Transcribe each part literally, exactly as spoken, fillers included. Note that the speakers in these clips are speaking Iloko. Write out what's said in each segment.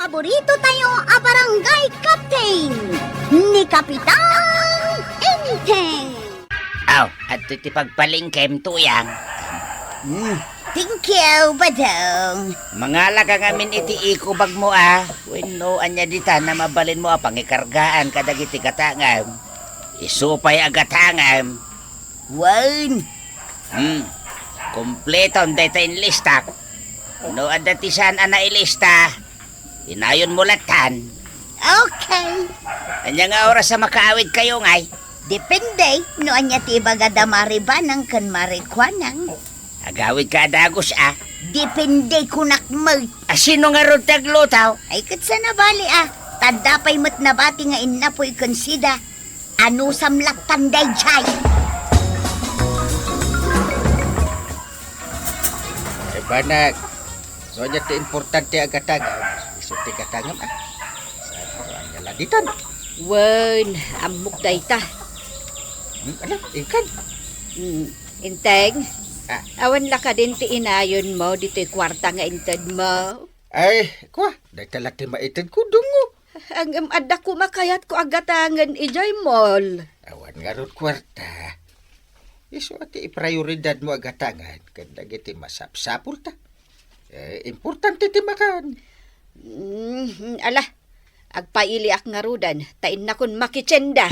Paborito tayo a barangay captain, ni Kapitan Enteng. Aw, adtoy ti pagpalengkem, Tuyang. Hmm. Thank you, Badong. Mangala ka ngamin iti eco bag mo, a. Wenno, ania ditan a mabalinmo a pangikargaan kadagiti gatangem? Isu pay a gatangem. Wen. Hmm. Kompleton dayta inlistak. No adda ti saan a nailista, inayonmo lattan. Okay. Ania nga oras a makaawidkayo, ngay? Depende no ania ti ibaga da Mari Banang ken Mari Kuanang. Agawidka a dagus, a. Depende kunak met. A, sino ngarud ti agluto? Ay, ket saan a bali, a. Ta adda pay met nabati nga innapoy ken sida. Anusam lattan daydiay. Ay, banag. No ania ti importante a gatangem, isu ti gatangem, a. Saan a ania la ditan? Wen, ammok dayta. Hmm, ala, inkan. Hmm, Enteng, a, awan la kadin ti inayonmo ditoy kuarta nga intedmo? Ay, kua, dayta la ti maitedko, dungo. Ngem adda koma kayatko a gatangen idiay mall. Awan ngarud kuarta. Isu a ti iprioridadmo a gatangen ken dagiti masapsapulta. Eh, importante ti makan. Mm, ala, agpailiak ngaruden, ta innakon makitienda.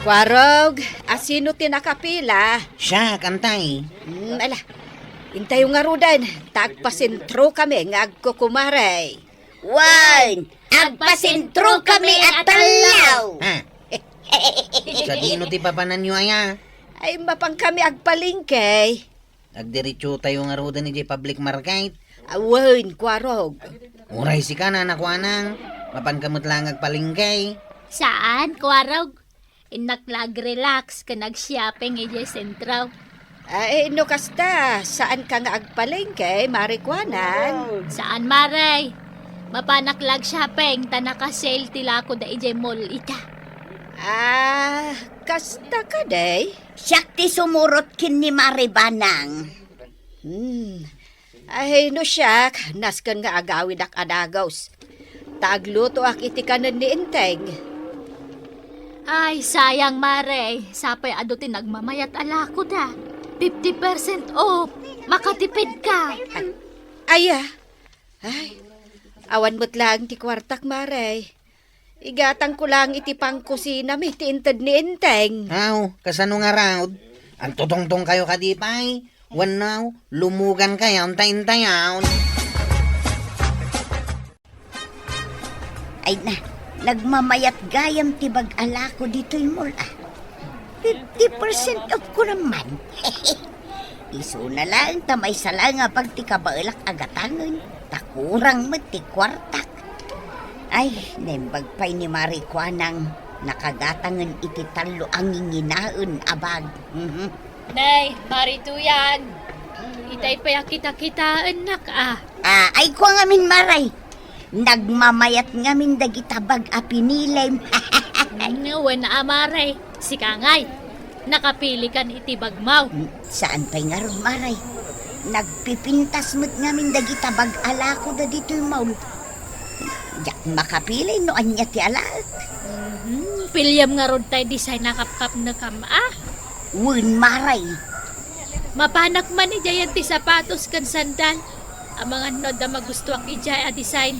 Kuarog, a, sino ti nakapila? Siak, antay. Hmm, ala. Intayo ngaruden, ta agpasentro kami nga agkukumare. Wen, agpasentro kami a tallo. Ha? Sadino ti papananyo aya? Ay, mapan kami agpalengke. Agdiretsotayo ngaruden idiay public market. Awen, Kuarog. Uray sika, Nana Kuanang. Mapanka met laeng agpalengke. Saan, Kuarog? Innak la ag-relax ken ag-shopping idiay sentro. Ay, no kasta, saanka nga agpalengke, Mari Kuanang? Saan, Mare. Mapanak la ag-shopping ta naka-sale ti lakoda idiay mall ita. Ah, kasta kadi? Siak ti sumurot ken ni Mari Banang. Hmm. Ay, no siak, nasken nga agawidak a dagus. Ta aglutoak iti kanen ni Enteng. Ay, sayang, Mare. Sapay adu ti nagmamayat a lakoda. Fifty percent off. Makatipidka. Ay, aya. Ay, awan met laeng ti kuartak, Mare. Igatangko laeng iti pangkusinami ti inted ni Enteng. Aw, kasano ngarud? Agtutungtongkayo kadi pay? Wenno, lumugankayon ta intayon? Ay na, nagmamayat gayam ti bag a lako ditoy mall, a. Fifty percent off ko naman. Isuna laeng ta maysa laeng a bag ti kabaelak a gatangen, ta kurang met ti kuartak. Ay, naimbag pay ni Mari Kuanang, nakagatangen iti tallo a nginginaen a bag. Mhm. Nay, Mari Tuyang, itay pay a kitakitaennak, a. Ah, ay, kua ngamin, Maray. Nagmamayat ngamin dagita bag a pinilim. Mm, wen a, Maray. Sika ngay, nakapilikan iti bagmo. Mm, saan pay ngarud, Maray. Nagpipintas met ngamin dagita bag a lakoda ditoy mall. Diak makapili no ania ti alaek. Mhm. Piliem ngarud tay design a kapkapnekam, a? Wen, Maray. Mapanak man idiayen ti sapatos ken sandal. Amangan no adda magustuak idiay a design.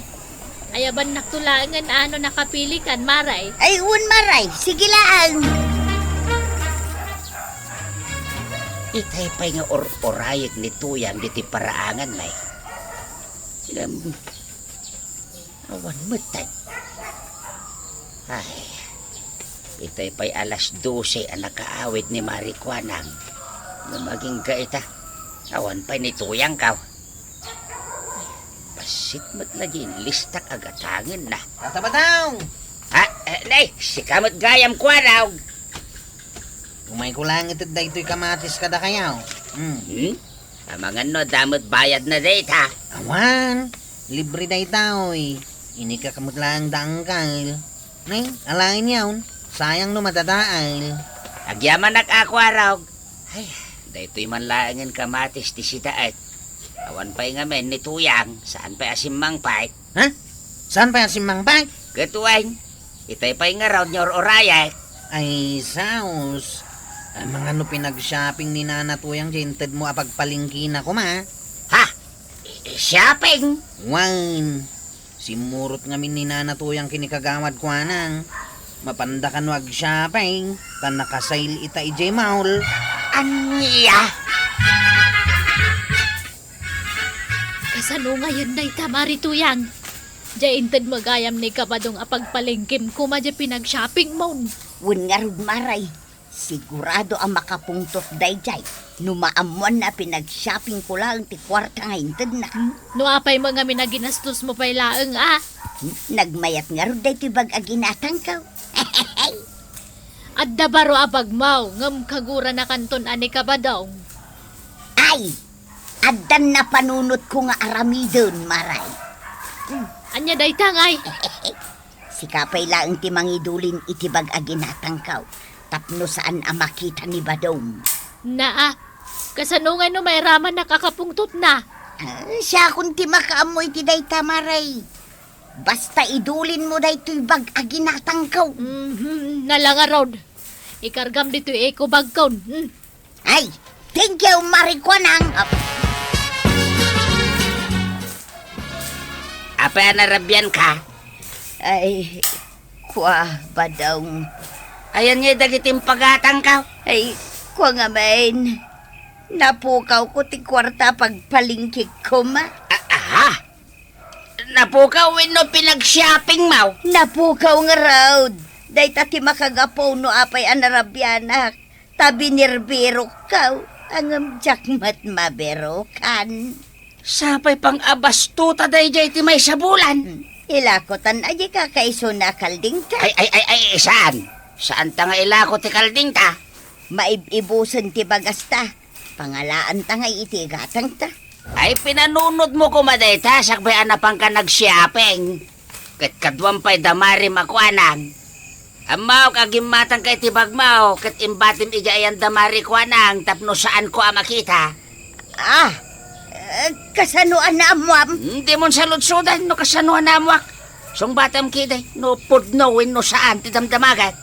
Ayabannakto laengen a no nakapilikan, Maray. Ay, wen, Maray. Sige laeng. Itay pay nga ur-urayek ni Tuyang ditoy paraangan, Nay. Ngem, awan met, tay. Ay, itay pay alas dose a nakaawid ni Mari Kuanang. Ngem agingga ita, awan pay ni Tuyang, kaw. Bassit met la diay inlistak a gatangenna. Tata Badong! Ah, eh, nay, sika met gayam, Kuarog. Umayko laeng ited daytoy kamatis kadakayo. Hmm. Hmm? Amangan no adda met bayadna dayta. Awan, libre dayta, oy. Inikka met laeng da, angkel. Nay, alaen yaon. Sayang no madadael. Agyamanak a, Kuarog. Ay, daytoy man laengen kamatis ti sitaet. Awan pay ngamin ni Tuyang, saan pay a simmangpet. Ha? Saan pay a simmangpet? Ket wen, itay pay ngarud nga ur-urayek. Ay, saos. Ay, mangano pinag-shopping ni Nana Tuyang diay intedmo a pagpalengkena koma? Ha? I-, i-, shopping? Wen, simmurot ngamin ni Nana Tuyang ken ni Kagawad Kuanang. Mapanda kano ag-shopping, ta naka-sale ita idiay mall. Ania? Kasano ngayen dayta, Mari Tuyang? Diay intedmo gayam ni Kabadong a pagpalengkem koma diay pinag-shoppingmon. Wen ngarud, Mari. Sigurado a makapungtot daydiay no maammoanna a pinag-shoppingko laeng ti kuarta nga intedna. No apay met ngamin a ginastosmo pay laeng a? Nagmayat ngarud daytoy bag a ginatangko. Adda baro a bagmo, ngem kaguranakanton a ni Kabadong. Ay, addan napanunotko nga aramiden, Mari. Ania dayta ngay? Sika pay laeng ti mangidulin iti bag a ginatangko, tapno saan a makita ni Badong. Naa, kasano ngay no mairamannak a kapungtotna? Ah, siakon ti makaammo iti dayta, Mari. Basta idulinmo daytoy bag a ginatangko. Mhm, nala ngarud. Ikargam ditoy eco bagkon. Hmm. Ay, thank you, Mari Kuanang. Ap- Apay a narabianka? Ay, kua, Badong. Ayan nga dagiti impagatangko? Ay, kua ngamin. Napukawko ti kuarta a pagpalengkek koma. A-, aha? Napukaw wenno pinag-shoppingmo? Napukaw ngarud. Dayta ti makagapu no apay a narabianak. Ta binirbirokko. Ngem diak met mabirokan. Sapay pang a bastota daydiay ti maysa a bulan. Hmm. Ilakotan a diay kakaisuna a kaldingta. Ay, ay, ay, ay, saan? Saanta nga ilako ti kaldingta? Maib-ibusen ti bagasta. Pangalaanta ngay iti igatangta. Ay, pinanunotmo koma dayta, sakbay a napanka nag-shopping. Ket kaduam pay da Mari Kuanang. Ammok a gimmatangka iti bagmo, ket imbatim idiay ayan da Mari Kuanang tapno saanko a makita. Ah, eh, kasano a naammoam? Hmm, dimon saludsodan no kasano a naammoak. Sungbatam ketdi, no pudno wenno saan ti damdamagek.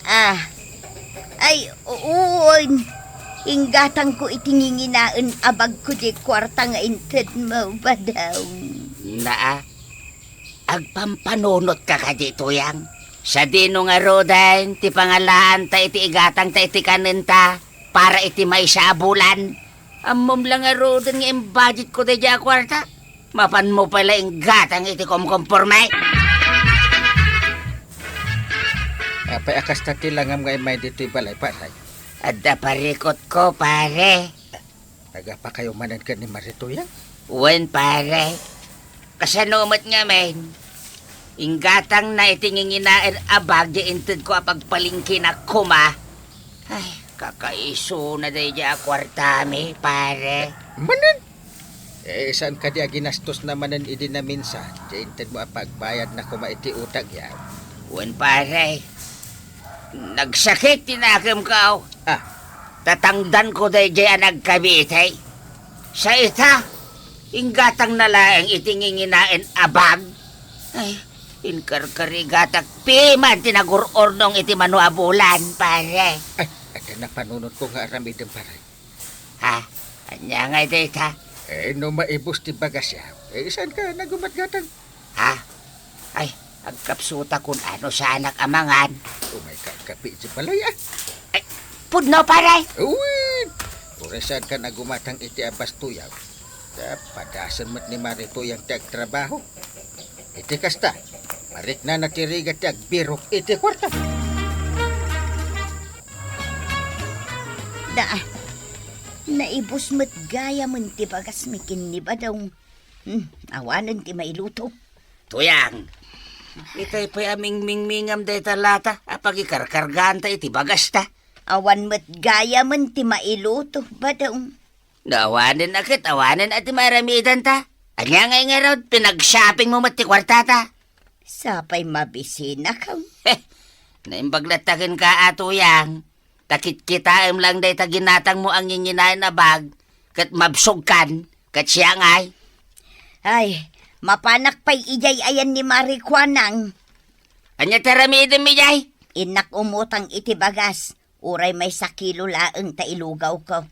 Ah, ay, uon. Inggatangko iti nginginaen a bagko diay kuarta nga intedmo, Badong. Naa, agpampanunotka kadi, Tuyang? Sadino ngaruden ti pangalaanta iti igatangta iti kanenta para iti maysa a bulan? Ammom la ngaruden nga imbudgetko daydiay a kuarta. Mapanmo pay la inggatang iti komkomporme. Apay a kasta ti langam nga immay ditoy balay, pare? Adda parikutko, pare. Nagapakayo manen ken ni Mari Tuyang? Wen, pare. Kasano met ngamin? Inggatangna iti nginginaen a bag diay intedko a pagpalengkena koma. Ay, kakaisuna daydiay a kuartami, pare. Manen? Eh, saan kadi a ginastosna manen idi naminsan, diay intedmo a pagbayadna koma iti utangyo? Wen, pare. Nagsakit ti nakemko. Ah. Tatangdanko daydiay a nagkabite. Sa ita, inggatangna laeng iti nginginaen a bag. Ay, inkarkarigatak piman ti nagur-urnong iti mano a bulan, pare. Ay, adda napanunotko nga aramidem, pare. Ha? Ania ngay dayta? Eh, no maibus ti bagasyo, eh, saanka nga agumat gatang? Ha? Ay, agkapsutakon a no saanak a mangan. Umayka agkape iti balay, ah. Ay, pudno, pare. Uy! Uray saanka nga agumatang iti a bastoyaw. Ta padasen met ni Mari Tuyang ti agtrabaho. Iti kasta, mariknana ti rigat ti agbirok iti kuarta. Da, naibus met gayamen ti bagasmi ken ni Badong. Hmm, awanen ti mailuto. Tuyang, itay pay a mingmingmingam dayta lata a pagikarkargaanta iti bagasta. Awan met gayamen ti mailuto, Badong. No awanen a ket awanen a ti maaramidanta. Ania ngay ngarud, pinag-shoppingmo met ti kuartata? Sapay mabisinakon. Heh, naimbag latta kenka a Tuyang. Ta kitkitaem laeng dayta ginatangmo a nginginaen a bag, ket mabsogkan. Ket siak ngay? Ay, mapanak pay idiay ayan ni Mari Kuanang. Ania ti aramidem idiay? Innak umutang iti bagas, uray maysa kilo laeng ta ilugawko.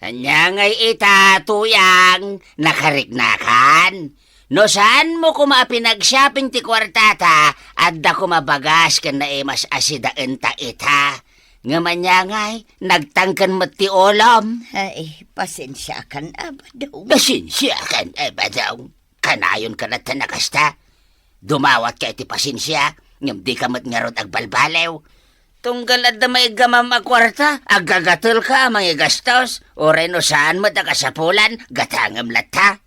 Ania ngay ita, Tuyang? Nakariknakan? No saanmo koma a pinagshopping ti kuartata, adda koma bagas ken naimas a sidaenta ita. Ngem ania ngay, nagtangken met ti ulom. Ay, pasensiakan, Abadong. Pasensiakan, Abadong. Kanayon ka latta a kasta. Dumawatka iti pasensia, ngem dika met ngarud agbalbaliw. Tunggal adda maiggamam a kuarta, agagatelka a mangigastos, uray no saan met a kasapulan, gatangem latta.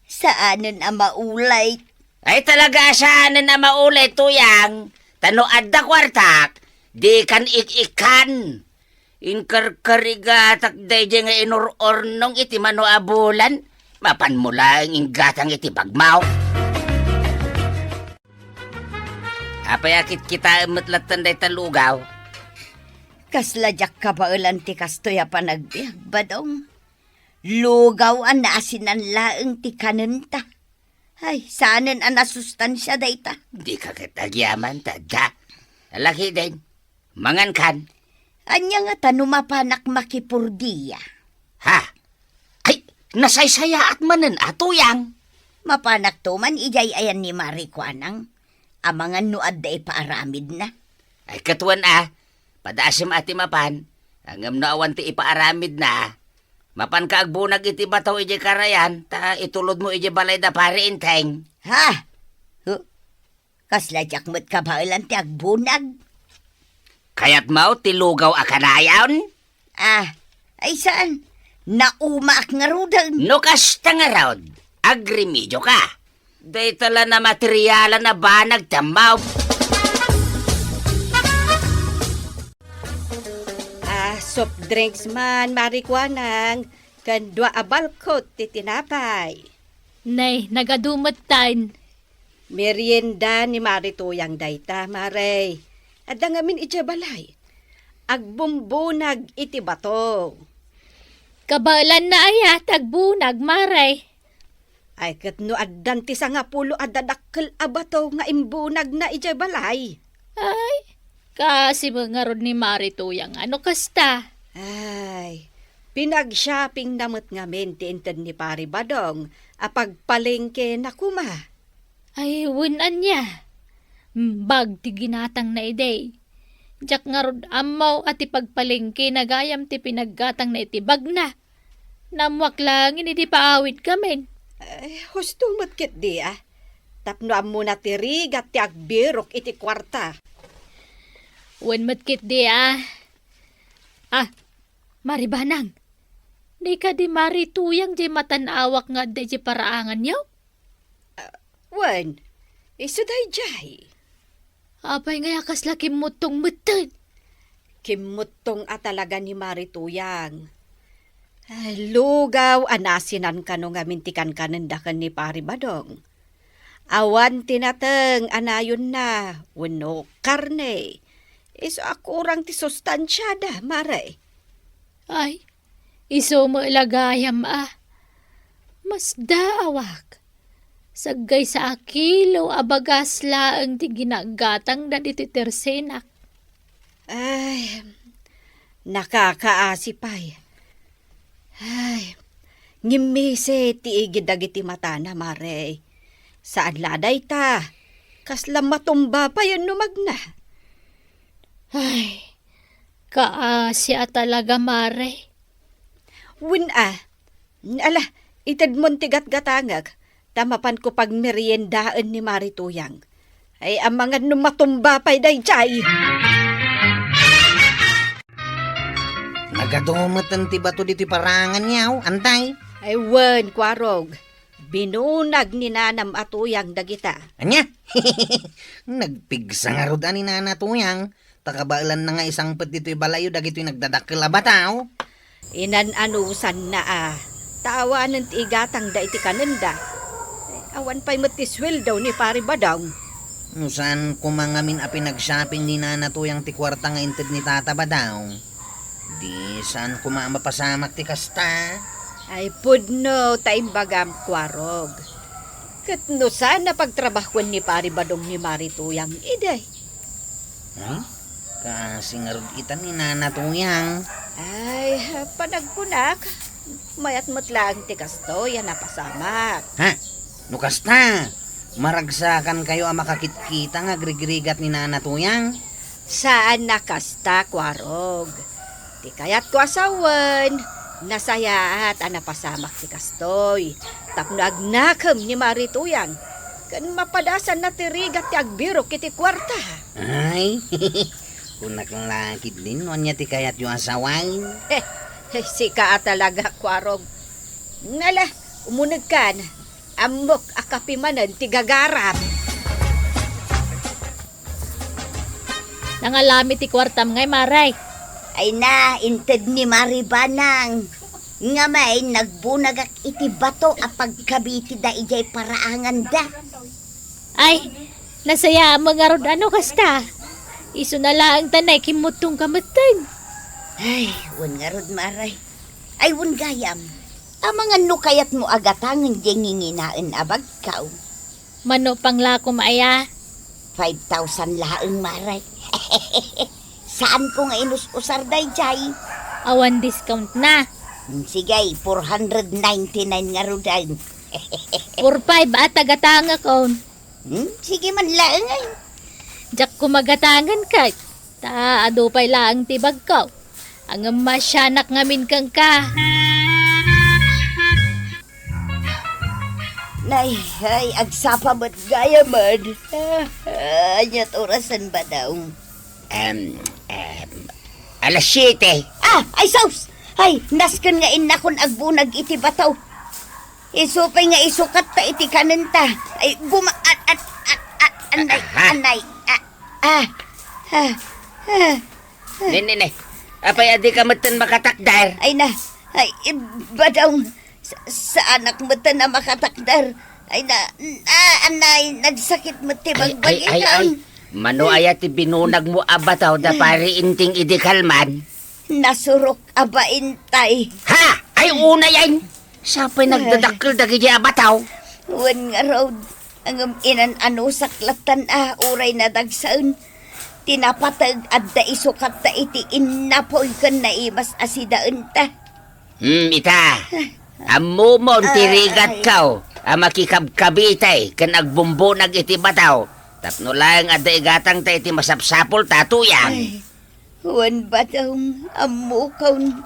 Saanen a maulay. Ay, talaga a saanen a maulay, Tuyang. Ta no adda kuartak, dikan ik-ikkan. Inkarkarigatak daydiay nga inur-urnong iti mano a bulan. Mapanmo laeng inggatang iti bagmo. Apay a kitkitaem met lattan dayta lugaw? Kasla diak kabaelan ti kastoy a panagbiag, Badong. Lugaw a naasinan laeng ti kanenta. Ay, saanen a nasustansia dayta. Dika ket agyaman ta adda. Alakiden, mangankan. Ania ngata no mapanak makipurdia? Ha? Ay, nasaysayaat manen a, Tuyang. Mapanakto man idiay ayan ni Mari Kuanang. Amangan no adda ipaaramidna. Ay, ket wen a, padaasem a ti mapan, ngem no awan ti ipaaramidna, mapanka agbunag iti bato idiay karayan, ta itulodmo idiay balay da Pari Enteng. Ha? Huh? Kasla diak met kabaelan ti agbunag. Kayatmo ti lugaw a kanayon? Ah, ay saan? Naumaak ngaruden. No kasta ngarud, agremedioka. Dayta la a materialan a banag ti ammo. Ah, soft drinks man, Mari Kuanang, ken dua a balkot ti tinapay. Nay, nagadu metten. Merienda ni Mari Tuyang dayta, Mare. Adda ngamin idiay balay. Agbumbunag iti bato. Kabaelanna aya ti agbunag, Mare? Ay, ket no addan ti sangapulo a dadakkel a bato nga imbunagna idiay balay. Ay, kaasi met ngarud ni Mari Tuyang a no kasta. Ay, pinagshoppingna met ngamin ti inted ni Pari Badong a pagpalengkena koma. Ay, wen ania? Bag ti ginatangna idi. Diak ngarud ammo a ti pagpalengkena gayam ti pinaggatangna iti bagna. Naammoak laengen idi paawidkamin. Eh, husto met ketdi a. Tapno ammona ti rigat ti agbirok iti kuarta. Wen met ketdi a. Ah, Mari Banang, di kadi Mari Tuyang diay matan-awak nga adda idiay paraanganyo? Ah, wen, isu daydiay. Apay ngay a kasla kimmuttong metten? Kimmuttong a talaga ni Mari Tuyang. Ay, lugaw a naasinan kano ngamin ti kankanenda ken ni Pari Badong. Awan ti nateng a nayonna wenno karne. Isu a kurang ti sustansiada, Mare. Ay, isu met la gayam a. Masdaawak. Saggaysa a kilo a bagas laeng ti ginagatangda ditoy tersenak. Ay, nakakaasi pay. Ay, ngimmisi ti igid dagiti matana, Mare. Saan la dayta. Kasla matumba pay no magna. Ay, kaasi a talaga, Mare. Wen a, ala, itedmon ti gatgatangek, ta mapanko pagmeriendaen ni Mari Tuyang. Ay, amangan no matumba pay daydiay. Nagadu metten ti bato ditoy paraanganyo, antay? Ay, wen, Kuarog. Binunag ni Nanam a Tuyang dagita. Ania? Nagpigsa ngarud a ni Nana Tuyang, ta kabaelanna nga isangpet ditoy balayyo dagitoy nagdadakkel a bato. Inan-anusanna a, ta awanen ti igatangda iti kanenda. Awan pay met ti sueldo ni Pari Badong. No saan koma ngamin a pinagshopping ni Nana Tuyang ti kuarta nga inted ni Tata Badong, di saan koma a mapasamak ti kasta. Ay, pudno ta imbagam, Kuarog. Ket no saan a pagtrabahoen ni Pari Badong ni Mari Tuyang idi? Hmm? Kaasi ngarud ita ni Nana Tuyang. Ay, panagkunak, mayat met laeng ti kastoy a napasamak. Ha? No kasta, maragsakankayo a makakitkita nga agrigrigat ni Nana Tuyang? Saan a kasta, Kuarog. Ti kayatko a sawen, nasayaat a napasamak ti kastoy, tapno agnakem ni Mari Tuyang, ken mapadasanna ti rigat ti agbirok iti kuarta. Ay, kunak la ketdin no ania ti kayatyo a sawen. He, he, sika a talaga, Kuarog. Ngala, umunegkan. Ammok a kapimanen ti gagaram. Nangalami ti kuartam ngay, Mare. Ay na, inted ni Mari Banang. Ngem ay, nagbunagak iti bato a pagkabitida idiay paraanganda. Ay, nasayaat met ngarud a no kasta. Isuna laeng ta nay kimmuttongka metten. Ay, wen ngarud, Mare. Ay, wen gayam. Amangan no kayatmo a gatangen diay nginginaen a bagkaw. Mano panglakom aya? Five thousand laeng, Mare. Saanko nga inus-usar daydiay. Awan discount na. Hmm, sige, four hundred ninety-nine ngaruden. Four five a tagatangakon. Hmm, sige man laeng ay. Diak koma gatangen ket. Ta adu pay laeng ti bagko. Ngem masianak ngamin kenka. Nay, ay, agsapa met gayam. Ah, aniat orasen, Badong? Em, em, alas siete. Ah, ay sus! Ay, nasken nga innakon agbunag iti bato. Isu pay nga isukatta iti kanenta. Ay, buma-, at, at, at, at, anay, Aha. anay, ah, ah, ah, ah. Ne, ne, ne. Apay a dika metten makatakder? Ay na, ay, Badong, sa-, saanak metten a makatakder. Ay na, ah, anay, nagsakit met ti Ay, ay, ay, bagbagikam. ay. Mano aya ti binunagmo a bato da Pari Inting idi kalman? Nasurok a baintay. Ha? Ay, unayen! Sapay Ay. nagdadakkel dagiti a bato. Wen ngarud, ngem inan-anusak lattan a uray nadagsaen. Ti napateg adda isukatta iti innapoy ken naimas a sidaenta. Hmm, ita. Ammomon ti Ay. rigatko a makikabkabitay ken agbumbunag iti bato. Tapno laeng adda igatangta iti masapsapulta, Tuyang. Ay. Wen, Badong, ammokon.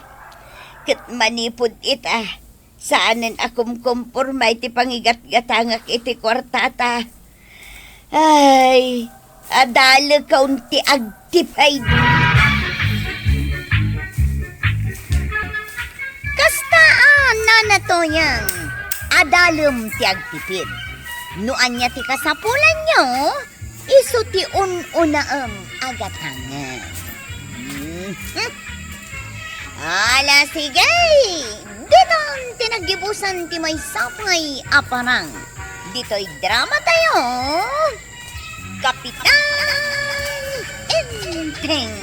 Ket manipud ita, saanen a kumkomporma iti pangigatgatangak iti kuartata. Ay, adalekon ti agtipid. Kasta a, Nana Tuyang, adalem ti agtipid. No ania ti kasapulanyo, isu ti un-unaem a gatangen. Mhm. Ala, sige! Ditan ti naggibusan ti maysa pay a parang. Ditoy drama tayo, Kapitan Enteng.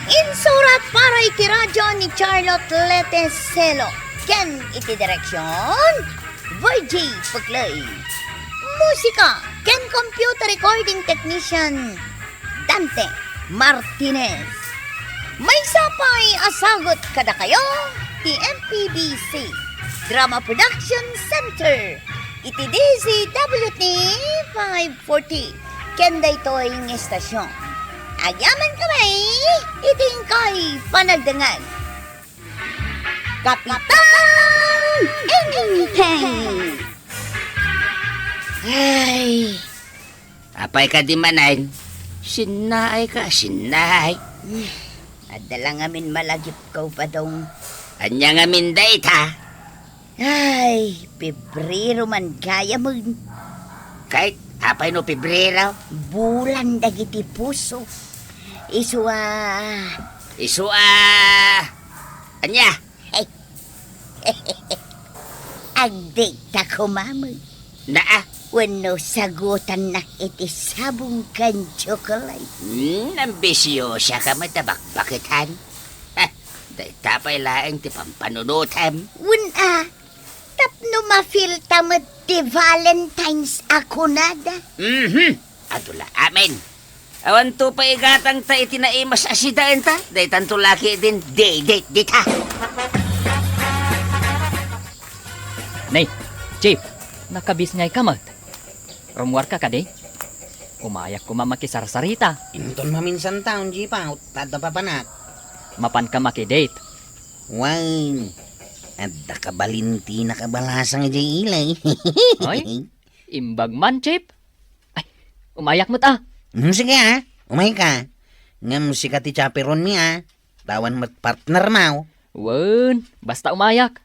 Insurat para iti radyo ni Charlotte Leteselo ken iti direksyon, Virgie Puclay. Musika ken computer recording technician, Dante Martinez. Maysa pay a sagut kadakayo ti M P B C Drama Production Center iti D Z W T five forty ken daytoy nga estasyon. Agyaman kami iti inkay panagdengngeg. Kapitan Enteng! Ay, apay kadi manen? Sinnaay ka, sinnaay. Adda la ngamin malagipko, Badong. Ania ngamin dayta? Ay, Pebrero man gayamen. Ket apay no Pebrero? Bulan dagiti puso. Isu a Isu a, ania? Agdikta koma met. Naa? Wenno sagutannak iti sabong ken tsokolate. Hmm, ambisiosa ka met a bakbaketan. Ha, dayta pay laeng ti pampanunotem. Wen a, Tapno mafeel ta met ti Valentine's a kunada. Mhm. Adu la amin. Awanto pay igatangta iti naimas a sidaenta. Daytanto la ketdin date-date dita. Nay, Chief, nakabisngay ka met. Rummuarka kadi? Umayak koma makisarsarita. Inton maminsan taon, Chief, ta adda papanak. Mapanka makidate? Wen, adda kabalinti nakabalasang idiay ilay. Ay, imbag man, Chief. Ay, umayak met, a. Hmm, sige, a. Umayka. Ngem sika ti chaperonmi, a. Awan met partnermo. Wen, basta umayak.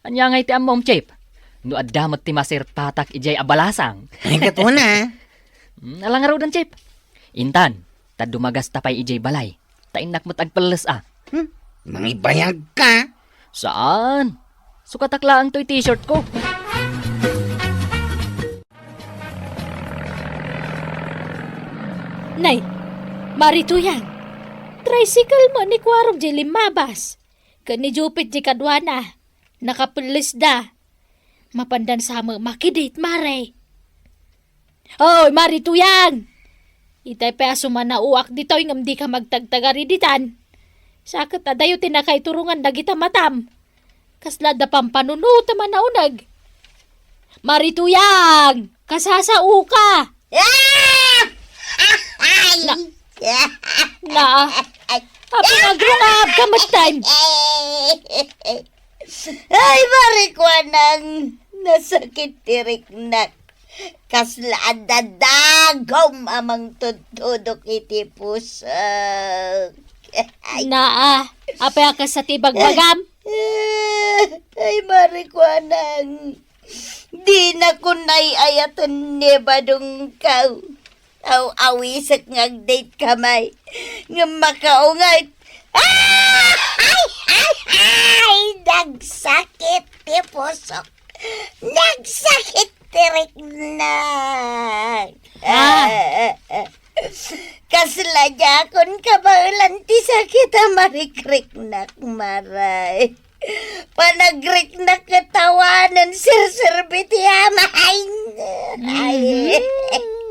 Ania ngay ti ammom, Chief? No adda met ti masirtatak idiay a balasang. Ay, ket una. Hmm, ala ngaruden, Chief. Intan, ta dumagasta pay idiay balay. Ta innak met agpelles, a. Hmm? Mangibayag ka? Saan? Sukatak laeng toy t-shirt ko. Nay, Mari Tuyang, tricycle met ni Kuarog diay limmabas. Ken ni Jupit diay kaduana. Nakapellesda. Mapandan sa met makidate, Mare. Oy, Mari Tuyang! Itay pay a sumanauak ditoy ngem dika magtagtagari ditan. Sa ket adayo ti nakaiturongan dagita matam. Kasla adda pampanunotam a nauneg. Mari Tuyang! Kasasaoka! Ah! Ay! Na-, naa. Apay nga agrungabka metten? Ay, Mari Kuanang, nasakit ti riknak. Kasla adda dagum a mangtudtudok iti pusok. Ay. Naa, apay a kasta ti ibagbagam? Ay, Mari Kuanang, dinakon ay-ayaten ni Badongko. Aw-awisek nga agdate kami. Ngem makaunget. Ah! Ay, ay, ay! Nagsakit ti pusok. Nagsakit ti riknak. Ah. Kasla diakon kabaelan ti sakit a marikriknak, Mare. Panagriknak ket awanen serserbi ti ama. Ay. Mhm.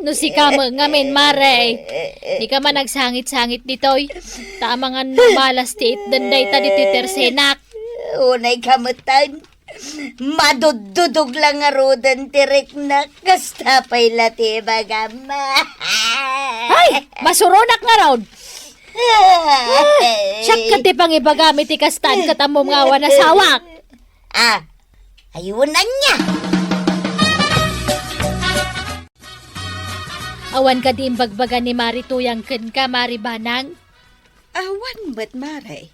No sika met ngamin, Mare, dika man agsangit-sangit ditoy. Ta amangan no malas ti itden dayta ditoy tersenak. Unay ka metten. Maduddudog la ngaruden ti riknak. Kasta pay la ti ibagam. Ay! Masuronak ngarud! Ah, siak ket ti pangibagam iti kastan ket ammom nga awan asawak. Ah, aywan ania. Awan kadi imbagbaga ni Mari Tuyang kenka, Mari Banang? Awan met, Mare.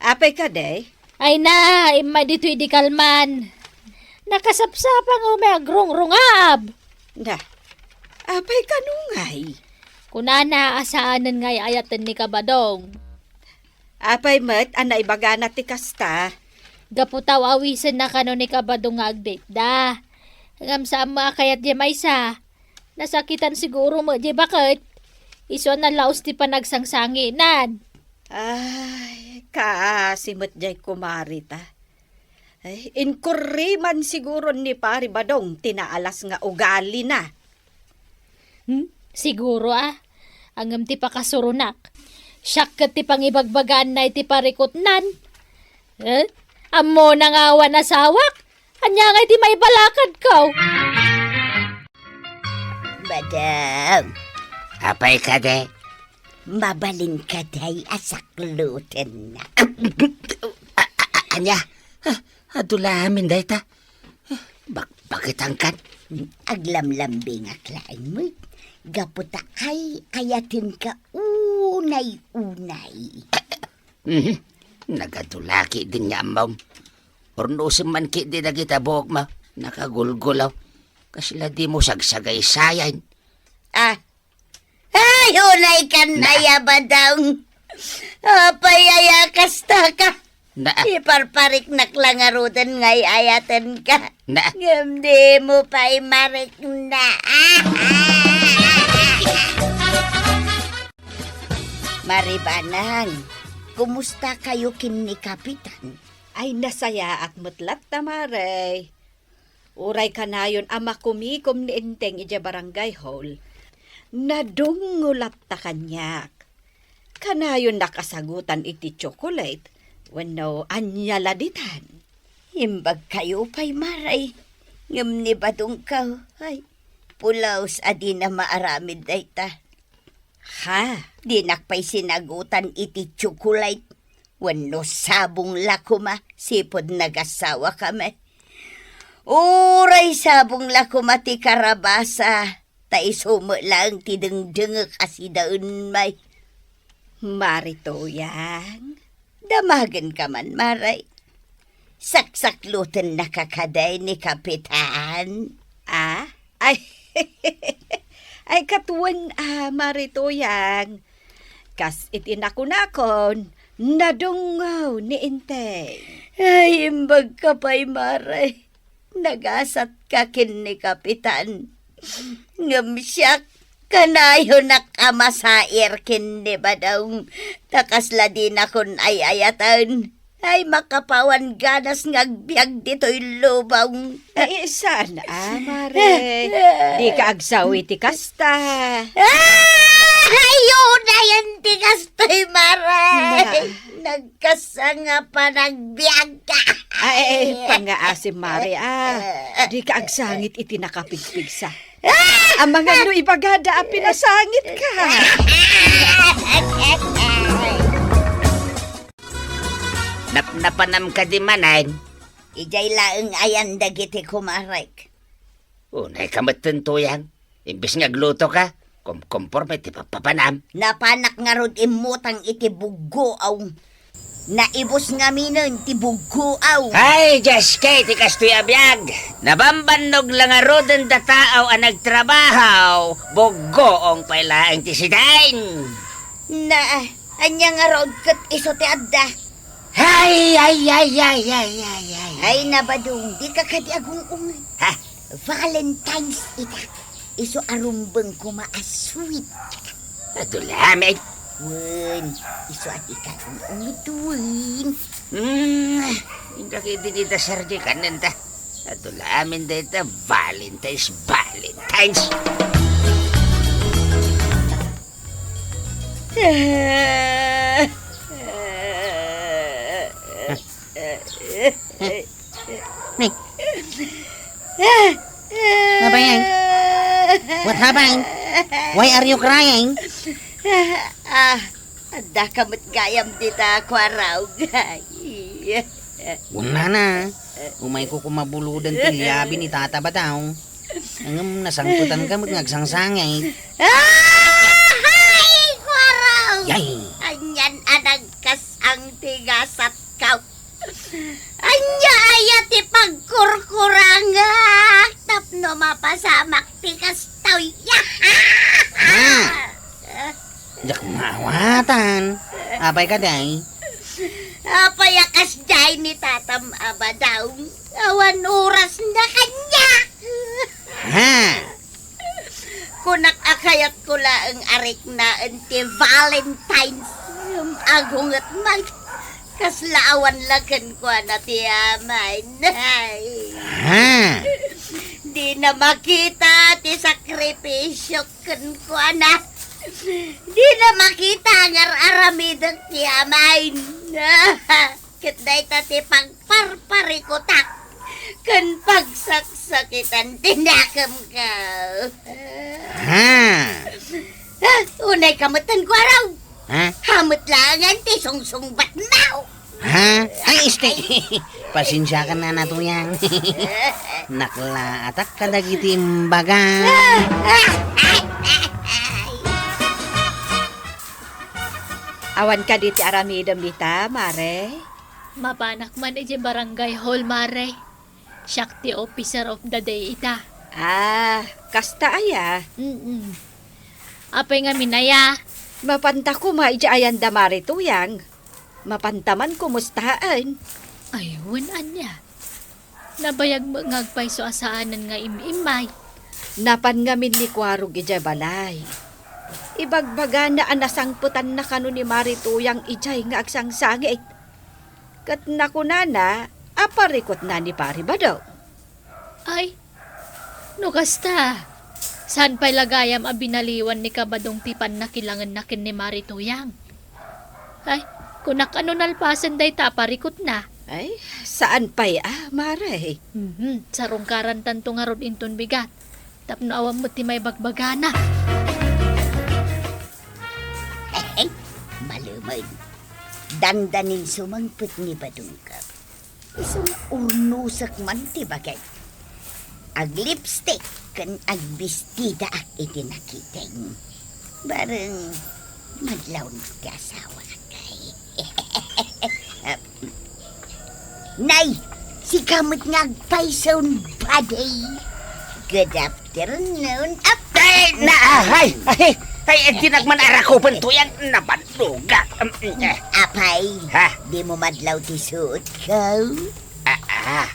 Apay kadi? Ay na, immay ditoy di kalman. Nakasapsapa nga umay agrungrungab. Na, apay kano ngay? Kunana a saanen nga ay-ayaten ni Kabadong. Apay met a naibagana ti kasta? Gapu ta aw-awisenna kano ni Kabadong nga agdate da. Ngem saan met a kayat diay maysa. Nasakitan siguro met diay baket. Isu a nalaus ti panagsangsanginan. Ay, kaasi met diay kumari ta. Ay, inkurriman siguro ni Pari Badong ti naalas nga ugalina. Hmm? Siguro, a. Ngem ti pakasuronak. Siak ket ti pangibagbagaanna iti parikutnan. Eh? Ammona nga awan asawak? Ania ngay ti maibalakadko? Badong. Apay kadi? Mabalin kadi a saklutennak? A-, a-, a-, ania? Ah, adu la amin dayta. Bak-, bakit angkan? Aglamlambingak laeng met. Gapu ta ay-ayatenka unay-unay. Mhm. Nagadu la ketdin nga ammom. Urnosem man ketdi dagita buokmo. Nakagulgulaw. Kasla dimo sagsagaysayan. Ah. Ay, unay kan na- aya, Badong. Apay aya kasta ka? Na- Iparpariknak la ngaruden nga ay-ayatenka. Na- Ngem dimo pay marikna. Mari Banang, kumusta kayo ken ni Kapitan? Ay, nasayaat met latta, Mare. Uray kanayon a makumikom ni Enteng idiay barangay hall, nadungngo latta kaniak. Kanayon a kasagutan iti tsokolate wenno ania la ditan. Imbagkayo pay, Mare. Ngem ni Badongko, ay, pulos a dina maaramid dayta. Ha? Dinak pay sinagutan iti tsokolate wenno sabong la koma sipud nagasawakami. Uray sabong la koma ti karabasa, ta isu met laeng ti dengdengek a sidaenmi. Mare Tuyang, damagenka man, Mare. Saksaklutennaka kadi ni Kapitan? Ah? Ay, ay, ket wen a, Mare Tuyang. Kas iti nakunakon, nadungngo ni Enteng. Ay, imbagka pay, Mare. Nagasatka ken ni Kapitan. Ngem siak, kanayonak a masair ken ni Badong, ta kasla dinakon ay-ayaten. Ay, makapawan ganas nga agbiag ditoy lubong. Ay, saan a, Mare? Dika agsawi ti kasta. Ah! Ay, unayen ti kastoy, Mare. Na. Nagkasangap a nagbiag. Ay, ay, pangngaasim, Mare, ah. Dika agsangit iti nakapigpigsa. Amangan no ibagada a pinasangitka. Napnapanam kadi manen? Idiay laeng ayan dagiti kumarek. Unayka metten, Tuyang. Imbes nga aglutoka, kumkomporme ti pappapanam. Napanak ngarud immutang iti buggoaw. Naibus ngaminen ti buggoaw. Ay, Diyos, ket ti kastoy a biag! Nabambannog la ngaruden dataaw a nagtrabaho, buggoong pay laeng ti sidaen. Na, ania ngarud ket isu ti adda? Ay, ay, ay, ay, ay, ay, ay. Ay, na Badong, dika kadi agung-unged. Ha? Valentine's ita. Isu a rumbeng koma a sweet. Adu la amin. Wen, isu a dika agung-unged wen. Hmm, inka kadi ni dasar di kanen ta. Adu la amin dayta Valentine's, Valentine's. Ni. Nabayang? What happened? Why are you crying? Ah, adda ka met gayam dita, Kuarog. Kunana, umayko koma buludan ti liabi ni Tata Badong. Ngem nasangpetanka met nga agsangsangit. Ah! Ay, Kuarog! Yay! Anian a nagkas-ang ti gasatko. Ania aya ti pagkurkurangak tapno mapasamak ti kastoy? Ah! Diak maawatan. Apay kadi? Apay a kasdiay ni Tatam a Badong? Awan orasna kaniak. Ha? Kunak a kayatko laeng a riknaen ti Valentine's. Ngem agunget man. Kasla awan la kenkuana ti amayen. Ay. Ha? Dina makita ti sakripisio kenkuana. Dina makita nga ar-aramidek ti amayen. Ket dayta ti pagparparikutak ken pagsaksakitan ti nakemko. Ha? Ah, unayka metten, Kuarog. Ha? Hamet laengen ti sungsungbatmo. Ha? Ay, este. Pasensiakan, Nana Tuyang. Naklaatak kadagiti imbaga. Awan kadi ti aramidem dita, Mare? Mapanak man idiay barangay hall, Mare. Siak ti officer of the day ita. Ah, kasta aya? Mm-mm. Apay ngamin aya? Mapanta koma idiay ayanda, Mare Tuyang. Mapanta man kumustaen. Ay, wen ania? Nabayag met nga agpayso a saanen nga im-immay. Napan ngamin ni Kuarog idiay balay. Ibagbagana a nasangpetanna kano ni Mare Tuyang idiay nga agsangsangit. Ket nakunana a parikutna ni Pari Badong. Ay, no kasta, saan pay la gayam a binaliwan ni Kabadong ti pannakilangenna ken ni Mari Tuyang? Ay, kunak a no nalpasen dayta a parikutna. Ay, saan pay a, Mare? Mhm, sarungkarantanto ngarud inton bigat. Tapno awan met ti maibagbagana. Ay, malumed. Dandanin sumangpet ni Badong. Isu nga urnosek man ti bagek. Aglipstick ken agbistidaak iti nakiteng. Bareng madlawnak ti asawak. Nay, sika met nga agpayson, buddy. Good afternoon. Ap- Ay, na, ay, ay, ay, di nagman arakupen to yan. Nabandugak. Um, eh. Apay, Ha? Di mo madlaw ti suot ko? Ah, ah.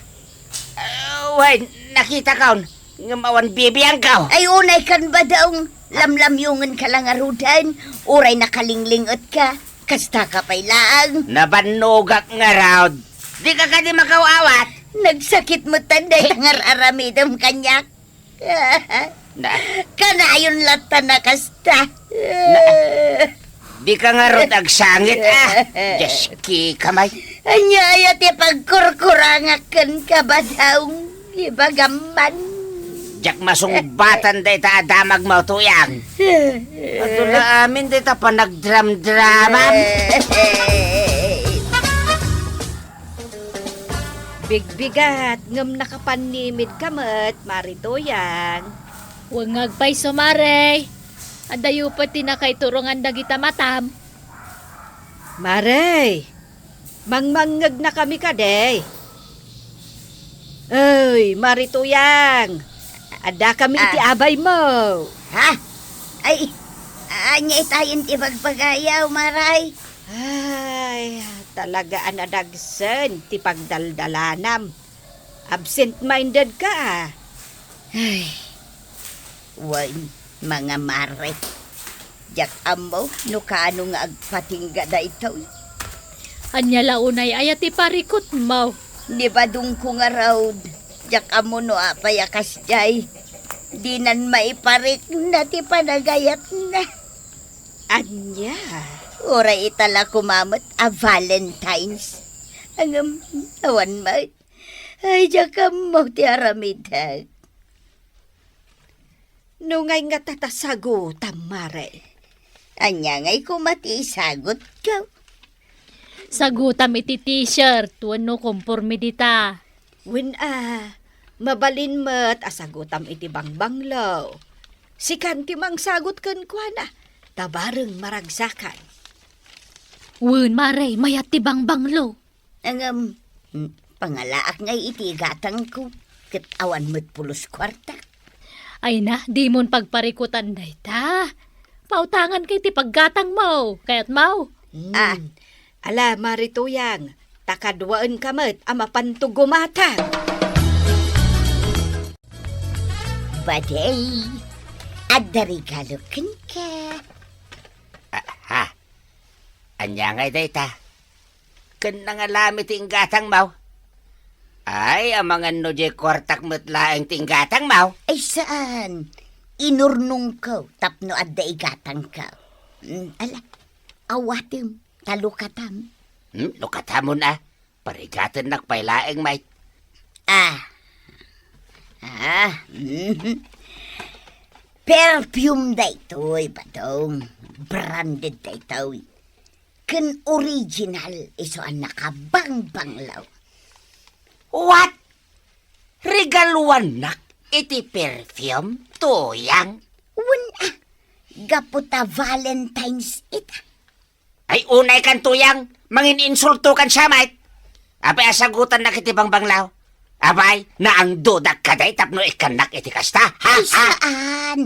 Ah, way, nakita kaon. Ngem awan bibiang kao. Ay, unay kan ba daw? Lamlamyungen ka lang arudan. Uray nakalinglinget ka. Kasta ka pay laang. Nabannogak ngarud. Di ka kadi makaw-awat? Nagsakit met tan dayta nga ar-aramidem kaniak. Na. Kanayon latta na kasta. Na. Di ka ngarud agsangit, ah. Diyos, kika may. Anya aya ti pagkurkurangak ken kabadaw, ibagam man. Diak masungbatan dayta a damag mo, Tuyang. Ato la amin dayta panagdramdramam. Bigbigat, ngem nakapannimid ka met, Mari Tuyang. Wen nga agpayso, Mare. Adayo pay ti nakaiturongan dagita matam. Mare, mangmangngegna kami kadi. Ay, Mari Tuyang, adda kami iti Ah. abay mo. Ha? Ay, anya itayen ti bagbagayaw, Maray? Ay, talaga a nadagsen ti pagdaldalanam. Absent-minded ka, ah. Ay, wen, mga mare. Diak ammo no kaano nga agpatingga daytoy. Ania la unay aya ti parikutmo? Ni badongko ngarud, diak ammo no apay a kasdiay. Dinan maiparikna ti panagayatna. Ania? Uray ita la koma met a Valentine's. Ngem, awan met. Ay, diak ammo ti aramidek. No ngay nga tatasagutam, Mare? Ania ngay koma ti isagutko? Sagutam iti t-shirt wenno komporme dita. Wen a, mabalin met a sagutam iti bangbanglo. Sikan ti mangsagut kenkuana, ta bareng maragsakan. Wen, Mare, mayat ti bangbanglo. Ngem, pangalaak ngay iti igatangko, ket awan met pulos kuartak. Ay na, dimon pagparikutan dayta. Pautangan kay ti paggatangmo, kayatmo? Hmm. Ah. Ala, Mari Tuyang, ta kaduaenka met a mapanto gumatang. Badey, adda regalo kenka. Ah, ha? Ania ngay dayta? Ken nangalami ti inggatangmo? Ay, amangan no diay kuartak met laeng ti inggatangmo? Ay, saan. Inurnongko tapno adda igatangko. Mm, ala, awatem, ta lukatam. Hmm, lukatamon a. Parigatennak pay laeng, Mike. Ah. Ah, mhm. Perfume daytoy, Badong. Branded daytoy. Ken original isu a nakabangbanglo. What? Regaluannak iti perfume, Tuyang? Wen a, gapu ta Valentine's ita. Ay, unay kan, Tuyang, mangin-insulto kan siya, Mike. Apay a sagutannak iti bangbanglo? Apay, naangdudak kadi tapno ikkannak iti kasta? Ha? Ay, ha? Saan?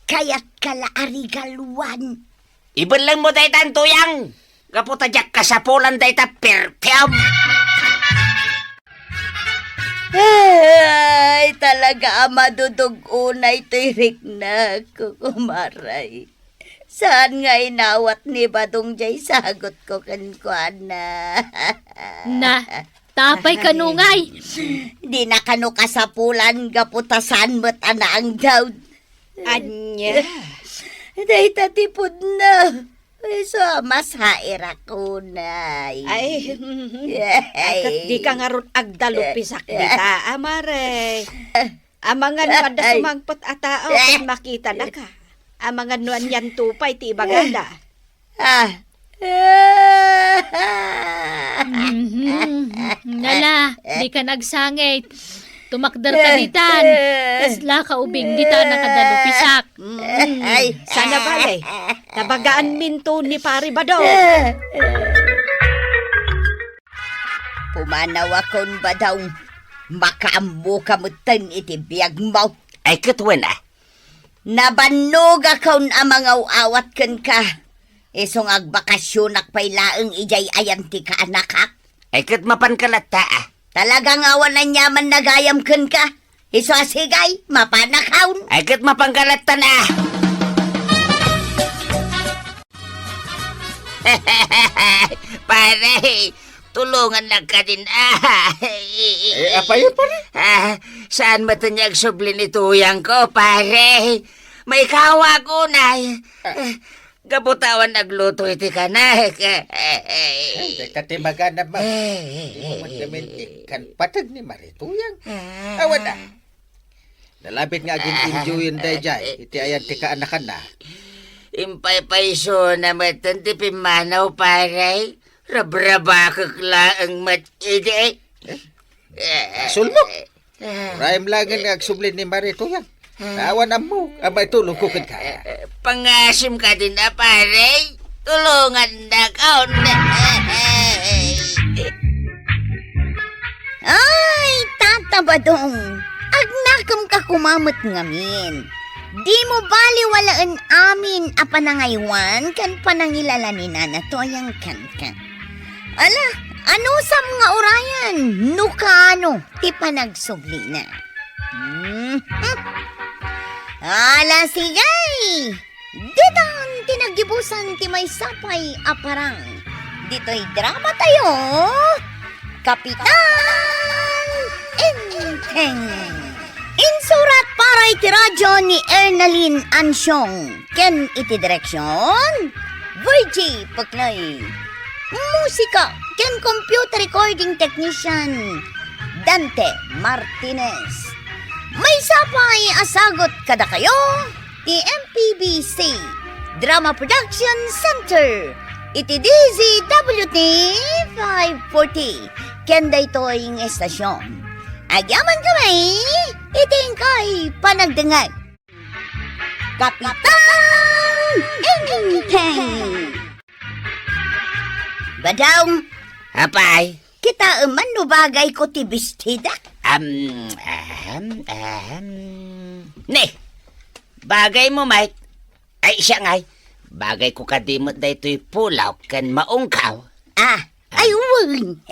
Kayatka la a regaluan. Ibellengmo daytan, Tuyang. Gapu ta diak kasapulan dayta perfume. Ay, talaga a madudog unay toy riknak, kukumaray. Saan nga inawat ni Badong jay sagutko kenkuana? Na, ta apay kano ngay? Dina kano kasapulan gapu ta saan met a naangdaw. Ania? Dayta ti pudno. Isu a masairak unay. Ay, ay, ket dika ngarud agdalupisak dita, a, mare. Amangan no adda sumangpet a tao ket makitanaka. Amangan no anianto pay ti ibagada. Ah. Mhm. Nala, dika agsangit. Tumakder ka ditan. Kasla ka ubing ditan a kadalupisak. Mm. Ay. Sana bale, nabagaanminto ni Pari Badong. Pumanawakon, Badong. Makaammoka metten iti biagmo. Ay, ket wen, a. Nabannogakon a mangaw-awat kenka. Isu nga agbakasionak pay laeng idiay ayan ti kaanakak. Ay, ket mapanka latta, a. Talaga nga awan aniaman nagayam kenka. Isu a sigay, mapanakon. Ay, ket mapanka latta, a. Pare, tulongannak kadin, a. Eh, apay, pare? A, saan metten nga agsubli ni tuyangko, pare? Maikawak unay. A. Gapu ta awan agluto iti kanek. Ay, dayta ti magana, ma. Ay, ay, ay, ay, ay. Dimo met ngamin ti kan pateg ni Mari Tuyang. A. Awan, a. Nalabit nga agin-enjoyen daydiay iti ayan ti kaanakanna. Impaypaysona metten ti pimmanaw, pare. Rabrabakek laeng met idi. Eh? Eh, basolmo. Urayem laengen nga agsubli ni Mari Tuyang. Awan ammo a maitulongko kenka. Pangasim kadin a, pare. Tulongannakon. Ay, Tata Badong, agnakemka koma met ngamin. Dimo baliwalaen amin a panangaywan ken panangilala ni Nana Tuyang kenka. Ala, anusam nga urayan no kaano ti panagsublina? Hmm. Ala, sige! Ditan ti naggibusan ti maysa pay a parang. Ditoy drama tayo, Kapitan Enteng. Insurat para iti radyo ni Ernalyn Ansiong ken iti direksion, Virgie Peclay. Musika ken computer recording technician, Dante Martinez. Maysa pay a sagut kadakayo ti M P B C Drama Production Center iti D Z W T five forty ken daytoy nga estasion. Agyaman kami iti inkay panagdengngeg. Kapitan Enteng. Badong. Apay? Kitaem man no bagayko ti bestidak. Am, ahem, ahem. Ne, bagaymo, Mike. Ay, siya ngay. Bagayko kadi met daytoy pulaw ken maungkaw. Ah, ay, wen.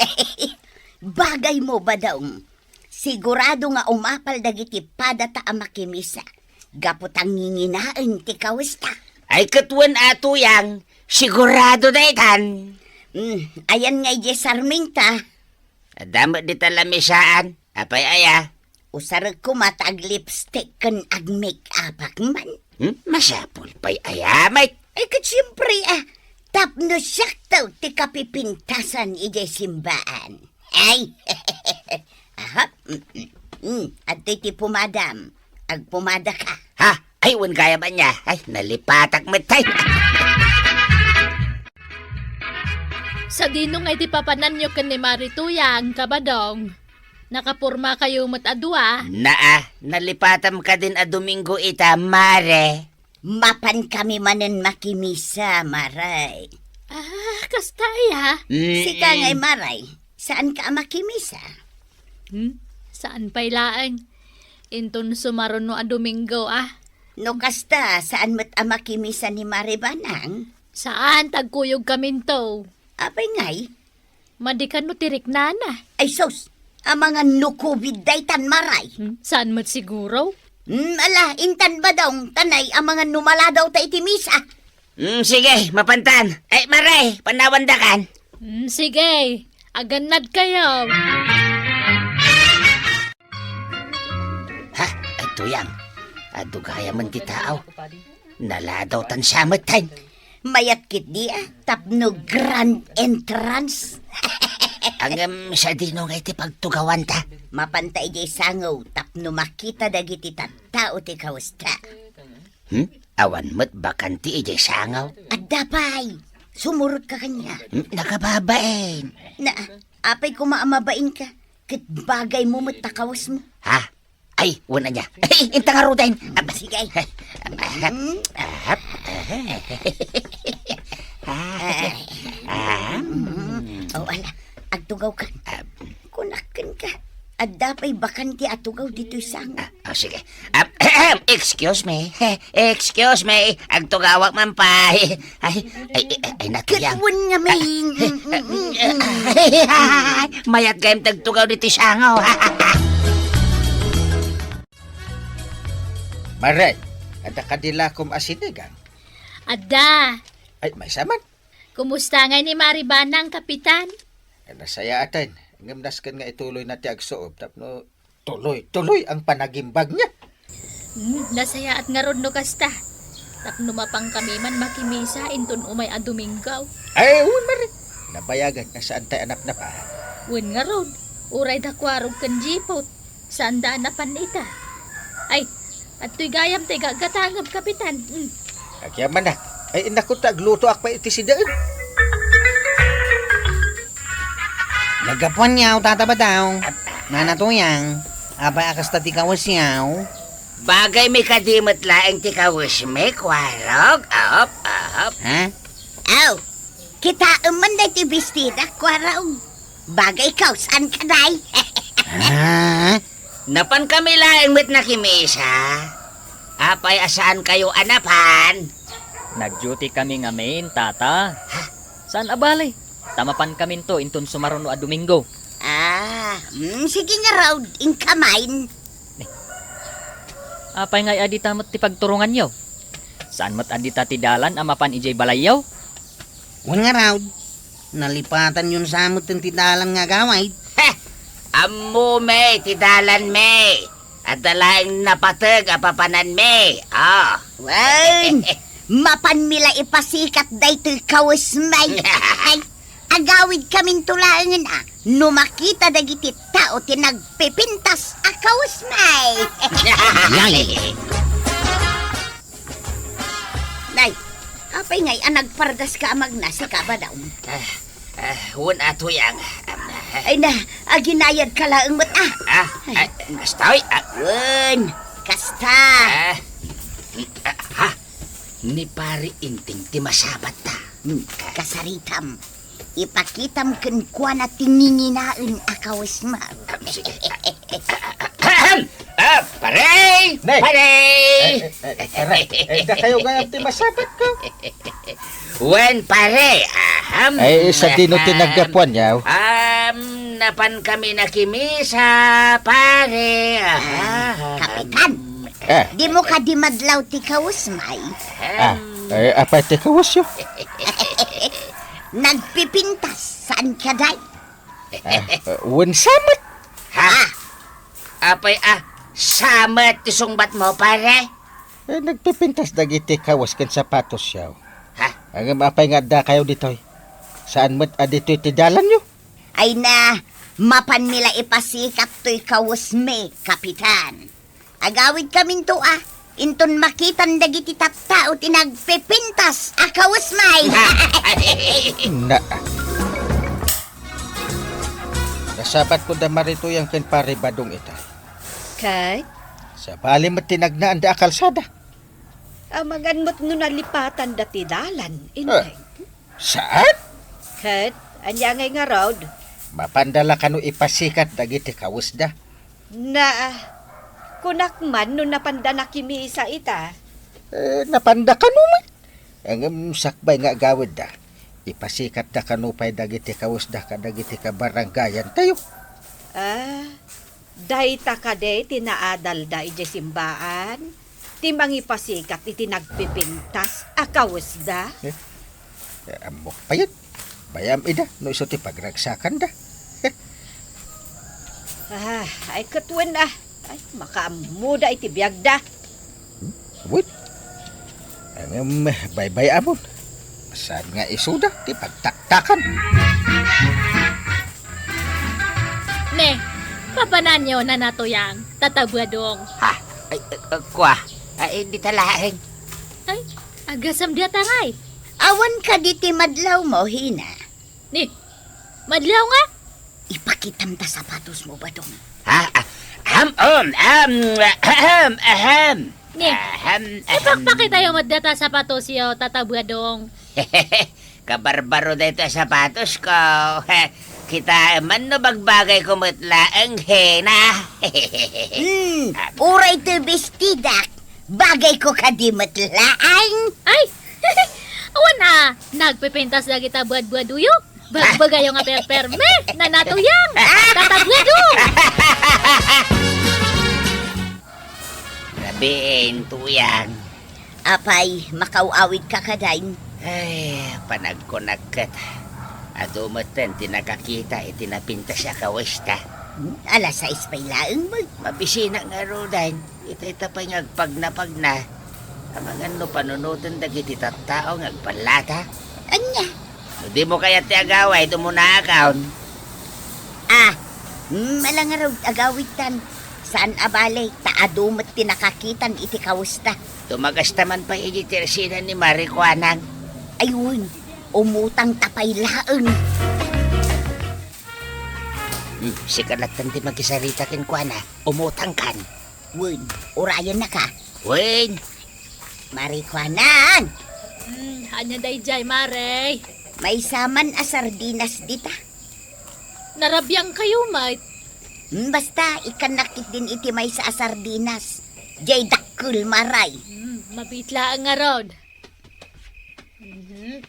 Bagaymo, Badong. Sigurado nga umapal dagiti padata a makimisa gapu ta nginginaen ti kawesta. Ay, ket wen a, Tuyang, sigurado daytan. Hmm, ayan nga idiay Sarmiento. Adda met dita lamisaan. Apay aya? Usarek koma ta aglipstick ken agmake-upak man. Hmm? Masapul pay aya, Mike? Ay, ket siempre, a, tapno siakto ti kapipintasan idiay simbaan. Ay, aha, mm, mm, mm. Adtoy ti pumadam. Agpumada ka. Ha? Ay, wen gayam ania. Ay, nalipatak met, ay. Sadino nga iti papananyo ken ni Mari Tuyang, Kabadong? Nakapormakayo met a dua? Naa, nalipatam kadin a Domingo ita, Mare. Mapan kami manen makimisa, Maray. Ah, kasta aya? Mm-mm. Sika ngay, Maray, saanka a makimisa? Hmm? Saan pay laeng? Inton sumaruno a Domingo, a. No kasta, saan met a makimisa ni Mare Banang? Saan, tagkuyog kaminto. Apay ngay? Madi kano ti riknana. Ay sus, amangan no covid daytan, Maray. Hmm, saan met siguro? Hmm, ala, intan Badong, ta nay, amangan no maladaw ta iti misa. Mm, sige, mapantan. Ay, Mare, panawandakan. Mm, sige, agannadkayo. Ha? Ay, tuyang. Adu gayam ti tao. Naladaw tan siya met, tay. Mayat ketdi, a, tapno grand entrance. Ngem, sadino ngay ti pagtugawanta? Mapanta idiay sangaw tapno makita dagiti tattao ti kawesta. Hmm? Awan met bakanti idiay sangaw? Adda pay. Sumurotka kaniak. Hmm, nakababain. Na, apay koma a mabainka? Ket bagaymo met ta kawesmo. Ha? Ay, wen ania. Ay, inta ngaruden. Sige. Ahap. Ahap. Ahap. Ay. Ah. Mm. O, ala, agtugawkan. Ah. Kunak kenka, adda pay bakanti a tugaw ditoy sangaw. Ah, ah, sige. Ah, excuse me. Excuse me. Agtugawak man pay. Ay, ay, ay, ay, natuyang. Ket wen ngamin. Mayat gayam ti agtugaw ditoy sangaw. Mare, adda kadi lakom a sinigang? Adda. Ay, maysa man. Kumusta ngay ni Mari Banang, Kapitan? Ay, nasayaaten. Ngem nasken nga ituloyna ti agsuob tapno tuloy-tuloy ang panagimbagna. Hmm, nasayaat ngarud no kasta. Tapno mapankami man makimisa inton umay a Domingo. Ay, wen, Mari. Nabayagan nga saan tay a napnapan. Wen ngarud, uray da Kuarog ken Jipot, saanda a napan ita. Ay, adtoy gayam tay gagatangem, Kapitan. Hmm. Agyamanak. Ay, innak ta aglutoak pay iti sidaen. Naggapuanyo, Tata Badong. Nana Tuyang, apay a kasta ti kawesyo? Bagaymi kadi met laeng ti kawesmi, Kuarog. Op, op. Ha? Aw, kitaem man daytoy bestidak, Kuarog. Bagay kaw, saan ka, day? Ha? Napankami laeng met nakimisa. Apay a saankayo a napan? Nag-duty kami ngamin, Tata. Ha? Saan a bale? Ta mapankaminto inton sumaruno a Domingo. Ah, mm, sige ngarud, inka main. Apay ngay a dita met ti pagturonganyo? Saan met a dita ti dalan a mapan idiay balayyo? Wen ngarud, nalipatanyon sa met ti dalan nga agawid. Heh! Ammomi ti dalanmi. Adda laeng napateg a papananmi. Ah. Wen, mapanmi la ipasikat daytoy kawesmi. Ay, agawidkaminto laengen a no makita dagiti tao ti nagpipintas a kawesmi. Yay! Nay, apay ngay a nagpardaska a magna, sika, Badong? Ah, ah, wen a, Tuyang. Am, ah. Ay na, aginayadka laeng met, ah. Ah, ay, kastoy, ah. Wen, kasta. Ah, ah, ha? Ni Pari Inting ti masabatta. Hmm, kasaritam. Ipakitam kenkuana ti nginginaen a kawesmo. Ah, sige. Ahem! Ah, pare! Nay! Pare! Eh, eh, eh, pare, eh, dakayo gayam ti masabatko. Wen, pare. Ahem. Ay, sadino ti naggapuanyo? Am, napankami nakimisa, pare. Ah, ahem. Kapitan. Ah. Dimo kadi madlaw ti kawesmi? Ah, eh, apay ti kawesyo? Nagpipintas, saan kadi? Ah, eh, wen sa met. Ha? Apay a sa met ti sungbatmo, pare? Eh, nagpipintas dagiti kawes ken sapatosyo. Ha? Ngem apay nga addakayo ditoy? Saan met a ditoy ti dalanyo? Ay na, mapanmi la ipasikat toy kawesmi, Kapitan. Agawidkaminto a, inton makitan dagiti tattao ti nagpipintas a kawesmi. Na. Nasabatko da Mari Tuyang ken Pare Badong ita. Ket? Sabali met ti nagnaanda a kalsada. Amangan met no nalipatanda ti dalan, eh, Inday. Saan? Ket, ania ngay ngarud? Mapanda la kano ipasikat dagiti kawesda? Na, kunak man no napanda nakimisa ita. Eh, napanda kano met. Ngem sakbay nga agawidda, ipasikatda kano pay dagiti kawesda kadagiti kabarangayantayo. Ah, dayta kadi ti naadalda idiay simbaan? ti mangipasikat iti nagpipintas a kawesda? Eh, eh, ammok pay ket. Bay-am ida no isu ti pagragsakanda. Ah, ay ket wen, ah. Ay, makaammoda iti biagda. Hmm? Wen? Ngem, baybay-amon. Saan nga isuda ti pagtaktakan? Ne, papananyo, Nana Tuyang, Tata Badong. Ha? Ay, eh, eh, kua. Ay, dita laeng. Ay, agasam diata ngay. Awan kadi ti madlawmo, Hina? Ni, madlaw nga? Ipakitam ta sapatosmo, Badong. Ha? Ah, ahem, um, ahem, ahem, ahem. Ni, ahem, ahem. Ipakpakitayo met data sapatosyo, Tata Badong. Kabarbaro daytoy a sapatosko. Kitaem man no bagbagayko met laeng, Hina. Hmm, uray toy bestidak, bagayko kadi met laeng. Ay! Awan a, nagpipintas dagita buadbuadoyo. Bagbagayo nga perperme, Nana Tuyang. Tata Badong. Rabiin, Tuyang. Apay, makaw-awidka kadi? Ay, panagkunak ket. Adu metten ti nakakita iti napintas a kawesta. Hmm, alas sais pay laeng met. Mabisinak ngaruden. Ita, ita pay nga agpagnapagna. Amangan no panunoten dagiti tattao nga agpallata. Ania? No dimo kayat ti agawid, umunaakon. Ah, mm, ala ngarud, agawidtan. Saan a bale, ta adu met ti nakakitan iti kawesta. Tumagasta man pay iti tersena ni Mari Kuanang. Ay, wen, umutangta pay laeng. Hmm, sika lattan ti makisarita kenkuana. Umutangkan. Wen, urayennaka. Wen. Mari Kuanang! Hmm, ania daydiay, Mare? Maysa man a sardinas dita. Narabiangkayo met. Hmm, basta, ikkannak ketdin iti maysa a sardinas. Diay dakkel, Mare. Hmm, mabiit laeng ngarud. Mhm.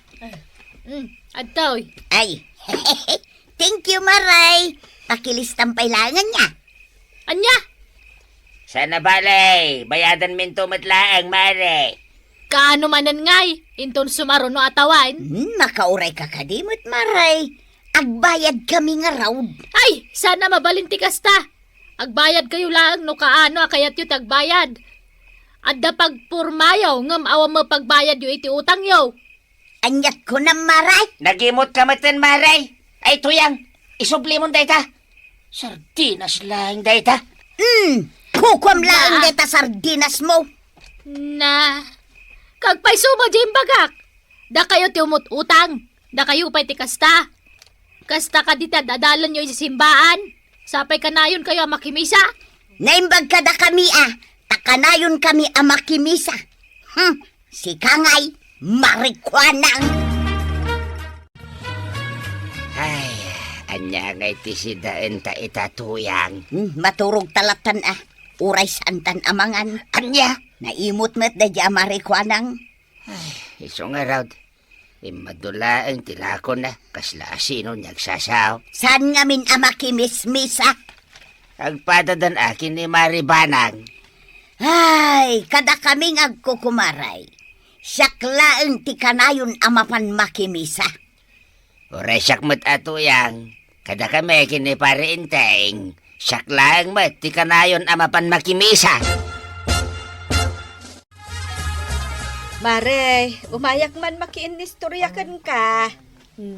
Hmm, adtoy. Ay. Thank you, Mare. Pakilistam pay laeng ania. Ania? Saan a bale, bayadanminto met laeng, Mare. Kaano manen ngay, inton sumaruno a tawen? Hmm, makaurayka kadi met, Mare. Agbayadkami ngarud. Ay, saan a mabalin ti kasta. Agbayadkayo laeng no kaano a kayatyo ti agbayad. Adda pagpormayo, ngem awan met pagbayadyo iti utangyo. Ania't kunam, Mare? Nagimotka metten, Mare. Ay, Tuyang, isublimon dayta. Sardinas laeng dayta. Hmm, kukuam laeng dayta sardinasmo. Na, kagpayso met diay imbagak. Dakayo ti umut-utang. Dakayo pay ti kasta. Kasta kadi ti ad-adalanyo iti simbaan. Sapay kanayonkayo a makimisa. Naimbag kadakami a, ta kanayonkami a makimisa. Hmm. Sika ngay, Mari Kuanang. Ay, ania ngay ti sidaenta ita, Tuyang? Hmm, maturogta lattan a. Uray saantan a mangan. Ania? Naimot met daydiay a Mari Kuanang. Ay, isu ngarud. Immadu laeng ti lakona, kasla asino nga agsasaop. Saan ngamin a makimismisa? Agpadadan a ken ni Mari Banang. Ay, kadakami nga agkukumaray. Siak laeng ti kanayon a mapan makimisa. Uray siak met a, Tuyang, kadakami ken ni Pare Enteng, siak laeng met ti kanayon a mapan makimisa. Mare, umayak man makiinnistorya kenka.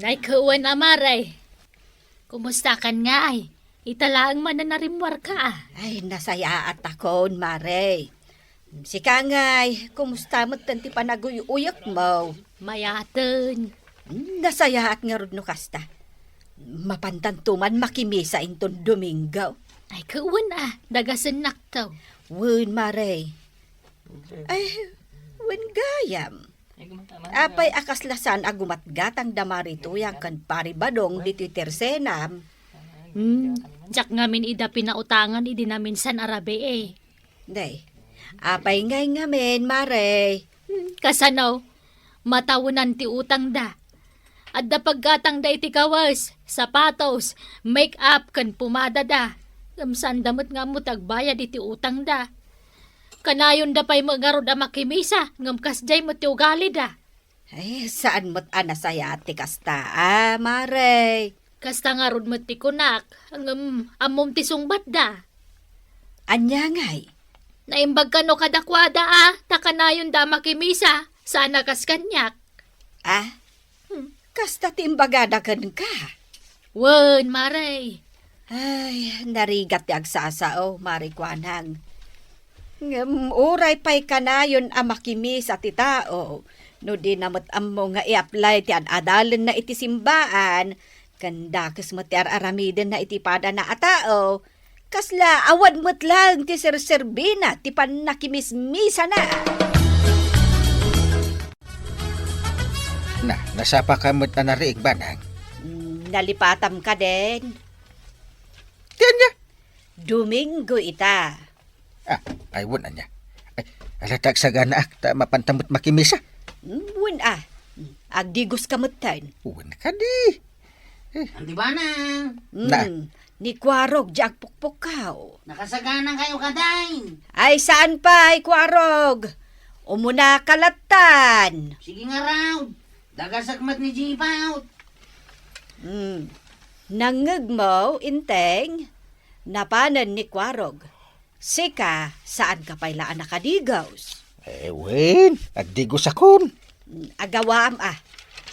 Ay, kawan a, Mare. Kumustakan ngay? Ita laeng manen a rimmuarka a. Ay, nasayaat akon, Mare. Sika ngay, kumusta metten ti panaguy-uyekmo? Mayaten. Hmm, nasayaat ngarud no kasta. Mapantanto man makimisa inton Domingo. Ay, kawan a, dagasennakto. Wen, Mare. Ay, wen gayam. Apay a kasla saan a gumatgatang da Mari Tuyang ken Pari Badong ditoy tersenam? Hmm, diak ngamin ida pinautangan idi naminsan a rabii. Day, apay ngay ngamin, Mare? Hmm, kasano? Matawenan ti utangda. Adda paggatangda iti kawes, sapatos, make-up, ken pumadada. Ngem saanda met nga ammo ti agbayad iti utangda. Kanayonda pay met ngarud a makimisa, ngem kasdiay met ti ugalida. Ay, saan met a nasayaat ti kasta, a, Mare? Kasta ngarud met ti kunak, ngem ammom ti sungbatda. Ania ngay? Naimbag kano kadakuada, a, ta kanayonda a makimisa, saan a kas kaniak. A? Hmm. Kasta ti imbagada kenka? Wen, Mare. Ay, narigat ti agsasao, Mare Kuanang. Ngem uray pay kanayon a makimisa ti tao, no dina met ammo nga i-apply ti ad-adalenna iti simbaan, ken dakes met ti ar-aramidenna iti padana a tao, kasla awan met laeng ti serserbina ti pannakimismisana. Na, nasapa ka met a nariig, Banang? Mm, nalipatam ka den. Ti ania? Domingo ita. A, ay, wen ania. Ay, ala ta agsaganaak, ta mapanta met makimisa. Mm, wen a. Mm, agdigos ka metten. Wen kadi. Eh. Anti Banang. Na. Mm, ni Kuarog, di agpukpukaw. Nakasaganang kayo kadain. Ay, saan pay, Kuarog? Umuna ka lattan. Sige ngarud. Dagasak met ni Jipaut. Mm. Nangngegmo, Inteng, napanen ni Kuarog. Sika, saan ka pay la a nakadigos? Eh, wen, agdigosakon. Mm, agawaam a,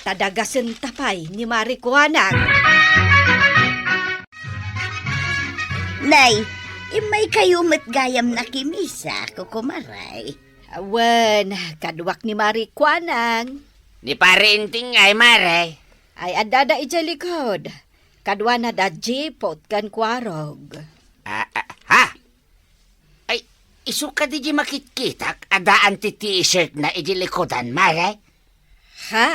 ta dagasenta pay ni Mari Kuanang. Nay, immay kayo met gayam nakimisa, kukumaray. Wen, kaduak ni Mari Kuanang. Ni Pare Inting ngay, Mare. Ay, addada idiay likod. Kaduana da Jipot ken Kuarog. Ah, ah, ha? Ay, isu kadi di makitkitak, addaan ti t-shirt na idi likudan, Mare? Ha?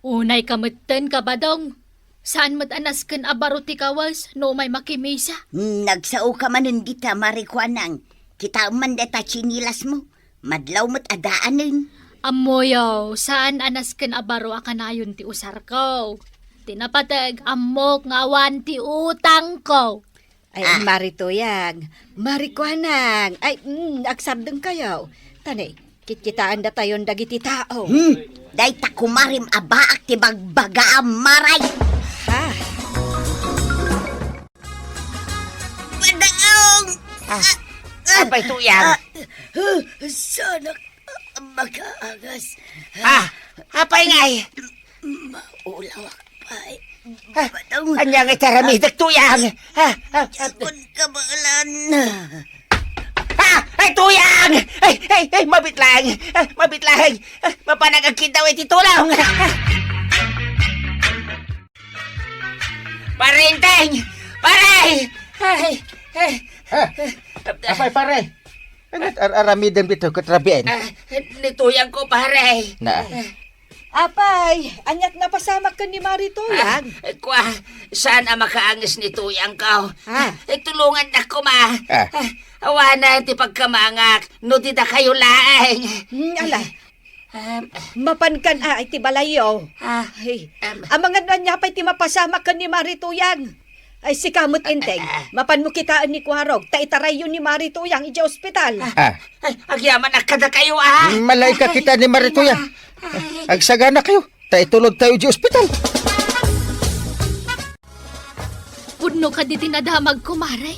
Unay ka metten, Kabadong. Saan met a nasken a baro ti kawes no umay makimisa? Nagsao ka manen dita, Mari Kuanang. Kitaem man deta tsinilas mo. Madlaw met a daanen. Ammoyo, saan a nasken a baro a kanayon ti usarko. Ti napateg, ammok nga awan ti utangko. Ay, ah. Mari Tuyang, Mari Kuanang. Ay, mm, agsardeng kayo. Tani, kitkitaen datayon dagiti tao. Hmm, dayta kumarim a baak ti bagbagaam, Maray. Ha? Padaong! Ah, ah, apay, Tuyang? Ah, ah, sanak, ah, makaangas. Ah, apay ngay? Maulawak pay. Ah, padaong. Ania ngay ti aramidek, Tuyang? Ah, ah, ah. Diakon kabaelan. Ah, ay, Tuyang! Ay, ay, ay, mabit lang! Ah, mabit lang! Ah, mapanag agkiddaw iti tulong! Ah. Pare Enteng! Pare! Ay, ay. Ah, apay, pare? Ano, ar-, aramiden bitaw ket rabiin? Ah, ni Tuyang ko, pare. Na. Apay, aniat napasamak ken ni Mari Tuyang? Ah, kwa, saan a makaanges ni Tuyang ko? Ah. Eh, tulongan na koma. Ah. Ah, awanen ti pagkamangak, no di dakayo laeng. Hmm, ala. Em. Mapan kan a iti balayyo. Ah, ay, em. Amangan no ania pay ti mapasamak ken ni Mari Tuyang. Ay, sika met, Enteng. Ah, ah. Mapanmo kitaen ni Kuarog, ta itarayyo ni Mari Tuyang idiay ospital. Ah. Ay, agyamanak kadakayo, ah. Malaika kita ni Mari Tuyang. Ay. Agsagana kayo, ta itulod tayo idiay ospital. Pudno kadi ti nadamagko, Mare.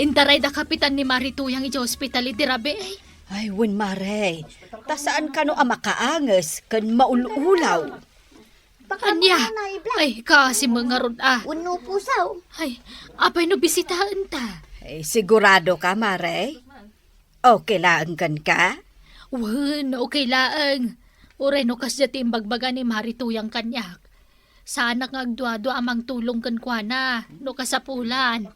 Intaray da kapitan ni Mari Tuyang idiay ospital iti rabii. Ay, wen, Mare. Ta saan kano a makaanges ken maul-ulaw. Ania? Ay, kaasi met ngarud, ah. Wenno pusaw. Ay, apay no bisitaenta? Ay, sigurado ka, Mare? Okay laeng kenka? Wen, okay laeng. Uray no kasdiay ti imbagbaga ni Mari Tuyang kaniak. Saanak nga agduadua a mangtulong kenkuana, no kasapulan.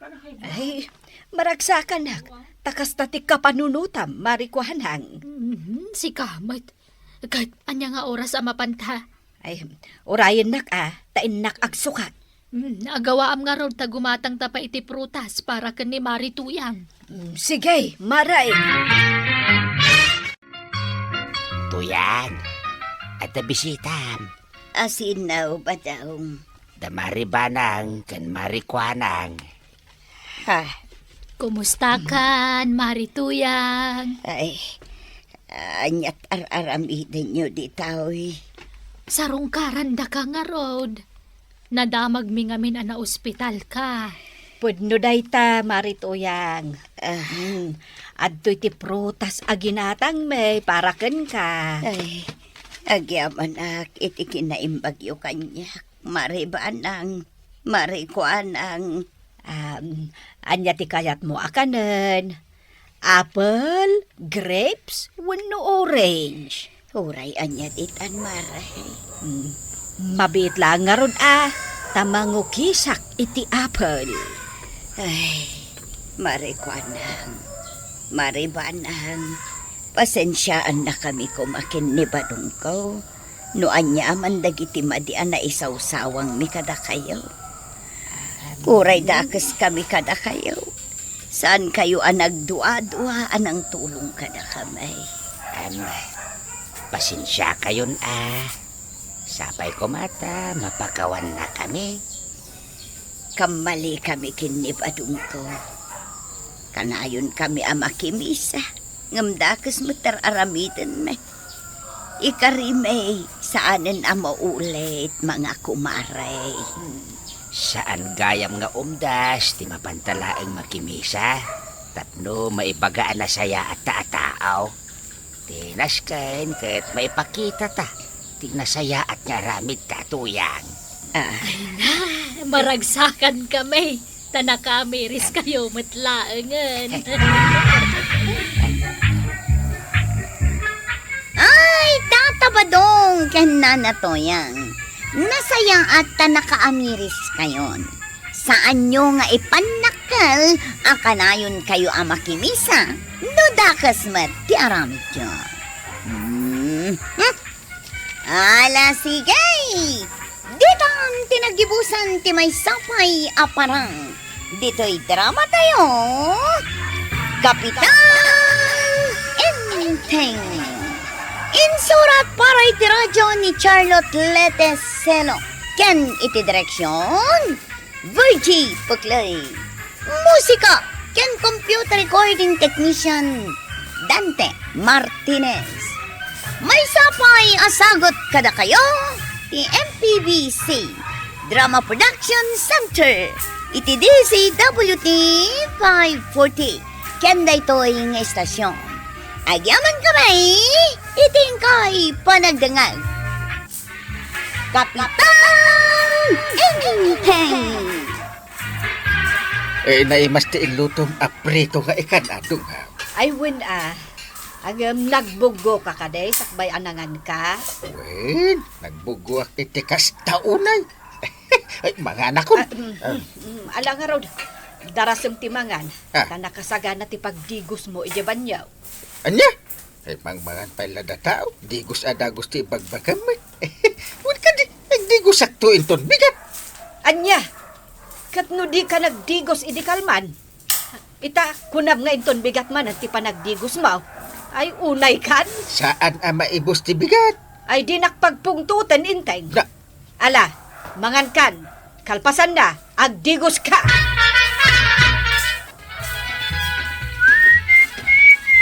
Ay, maragsakanak, ta kasta ti kapanunotam, Mari Kuanang. Mhm, sika met. Ket ania nga oras a mapanta? Ay, urayennak a, ta innak agsukat. Mm, agawaam ngarud ta gumatangta pay iti prutas para ken ni Mari Tuyang. Mm, sige, Mare. Tuyang, adda bisitam. Asino, Badong? Da Mari Banang ken Mari Kuanang. Ha? Kumustakan, Mari Tuyang? Ay, aniat ar-aramidenyo ditoy? Sarungkarandaka ngarud. Nadamagmi ngamin a naospitalka. Pudno dayta, Mari Tuyang. Ah. Hmm. Adtoy ti prutas a ginatangmi para kenka. Ay, agyamanak iti kinaimbagyo kaniak, Mari Banang, Mari Kuanang. Am, ania ti kayatmo a kanen? Apple, grapes, wenno orange? Uray ania ditan, Mare. Mm, mabiit laeng ngarud a, ta mangukisak iti apple. Ay, Mare Kuanang, Mare Banang, pasensiaannakami koma ken ni badongko no ania man dagiti madi a naisawsawangmi kadakayo. Uray dakeskami kadakayo, saankayo a nagdua-dua a nangtulong kadakami. Em, pasensiakayon a. Sapay koma ta mapakawannakami. Kammalikami ken ni badongko. Kanayonkami a makimisa, ngem dakes met ti ar-aramidenmi. Ikarimi, saanen a maulit, mga kumare. Saan gayam nga umdas ti mapanta laeng makimisa tapno maibaga a nasayaatta a tao. Ti nasken ket maipakitata ti nasayaat nga aramidta, Tuyang. Ah. Ay na, maragsakankami. Ta nakamiris kayo met laengen. Ay, Tata Badong ken Nana Toyang, nasayaat ta nakaamiris kayon. Saanyo nga ipannakkel a kanayon kayo a makimisa no dakes met ti aramidyo. Hmm. Hmm. Ala, sige! Ditan ti naggibusan ti maysa pay a parang ditoy drama tayo, Kapitan Enteng. Insurat para iti radyo ni Charlotte Lete Selo ken iti direksyon, Virgie Puclay. Musika ken computer recording technician, Dante Martinez. Maysa pay a sagut kadakayo ti M P B C Drama Production Center iti D Z W T five forty ken daytoy nga istasyon. Agyamankami iti inkay panagdengngeg. Kapitan Enteng! Eh, naimas ti illutom a prito nga ikan-adong, ha? Ay, wen, a. Ngem nagbuggoka kadi sakbay a nanganka? Wen, nagbuggoak iti kasta unay. Ay, manganakon. Ah, mm, ah. Mm, mm, ala ngarud, darasem ti mangan, ah, ta nakasagana ti pagdigosmo idiay banio. Ania? Ay, mangmangan pay la dataw, digos a dagos ti ibagbagam met. Wen kadi, nagdigosakto inton bigat. Ania? Ket no dika nagdigos idi kalman? Ita, kunam nga inton bigat manen ti panagdigosmo. Ay, unay kan? Saan a maibus ti bigat? Ay, dinak pagpungtoten, Enteng. Na, Ala, mangankan. Kalpasanna, agdigoska.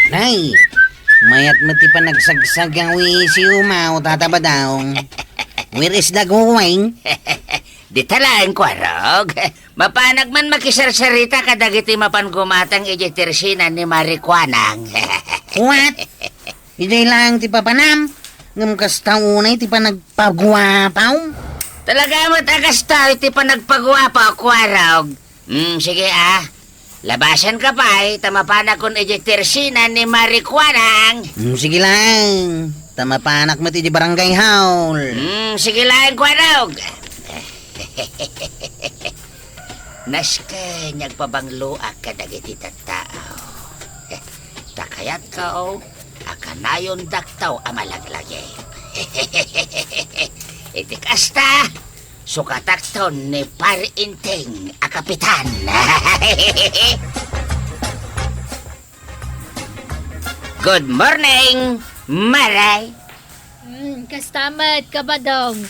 Nay, mayat met ti panagsagsag a wisiyo, Tata Badong. Where is the going? Dita laeng, Kuarog. Mapanak man makisarsarita kadagiti mapan gumatang idiay tersina ni Mari Kuanang. What? Idiay laeng ti papanam, ngem kasta unay ti panagpaguapaw. Talaga met a kasta ti panagpaguapaw, Kuarog. Mm, sige, a. Labasanka pay, ta mapanakon idiay tersina ni Mari Kuanang. Mm, sige laeng. Ta mapanak met idiay barangay hall. Mm, sige laeng, Kuarog. Nasken nga agpabangloak kadagiti tattao. Ta kayatko a kanayondakto a malaglagip. Iti kasta, sukatakton ni Pari Enteng a kapitan. Good morning, Mare. Mm, kasta met, Kabadong.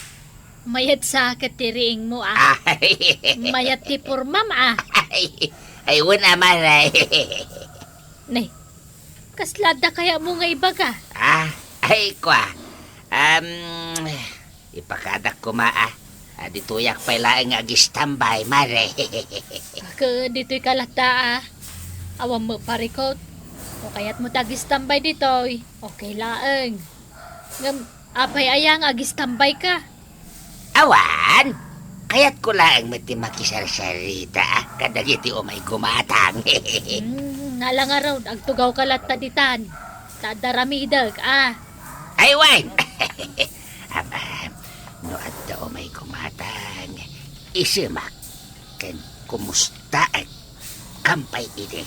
Mayat sa ket ti riingmo, a. Ay. Mayat ti pormam, a. Ay, Ay, wen a, mare. Nay, kasla adda kayatmo nga ibaga? Ah, ay, kua. Um, ipakadak koma, ah. Ah, ditoyak pay laeng nga agistambay, mare. Ket ditoy ka latta, ah. Awan met parikot. No kayatmo ti agistambay ditoy, okay laeng. Ngem, apay aya nga agistambay ka? Awan! Kayatko laeng met ti makisarsarita, ah, kadagiti umay gumatang. Hmm, nala ngarud, agtugaw ka latta ditan. Ta adda aramidek, ah. Ay, wen! Aman, no adda umay gumatang, isemak ken kumustaek. Kam pay idi.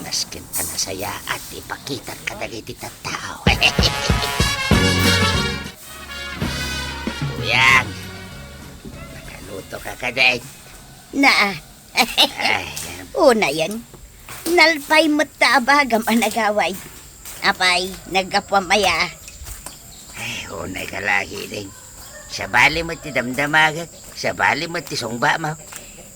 Nasken a nasayaat ti ipakitak kadagiti tattao. Kuyang, nakaluto ka kadi? Naa. Ay, unayen. Nalpay met ta abagam a nagaway. Apay, naggapuam aya? Ay, unay ka lagi, Ding. Sabali met ti damdamagek, sabali met ti sungbatmo.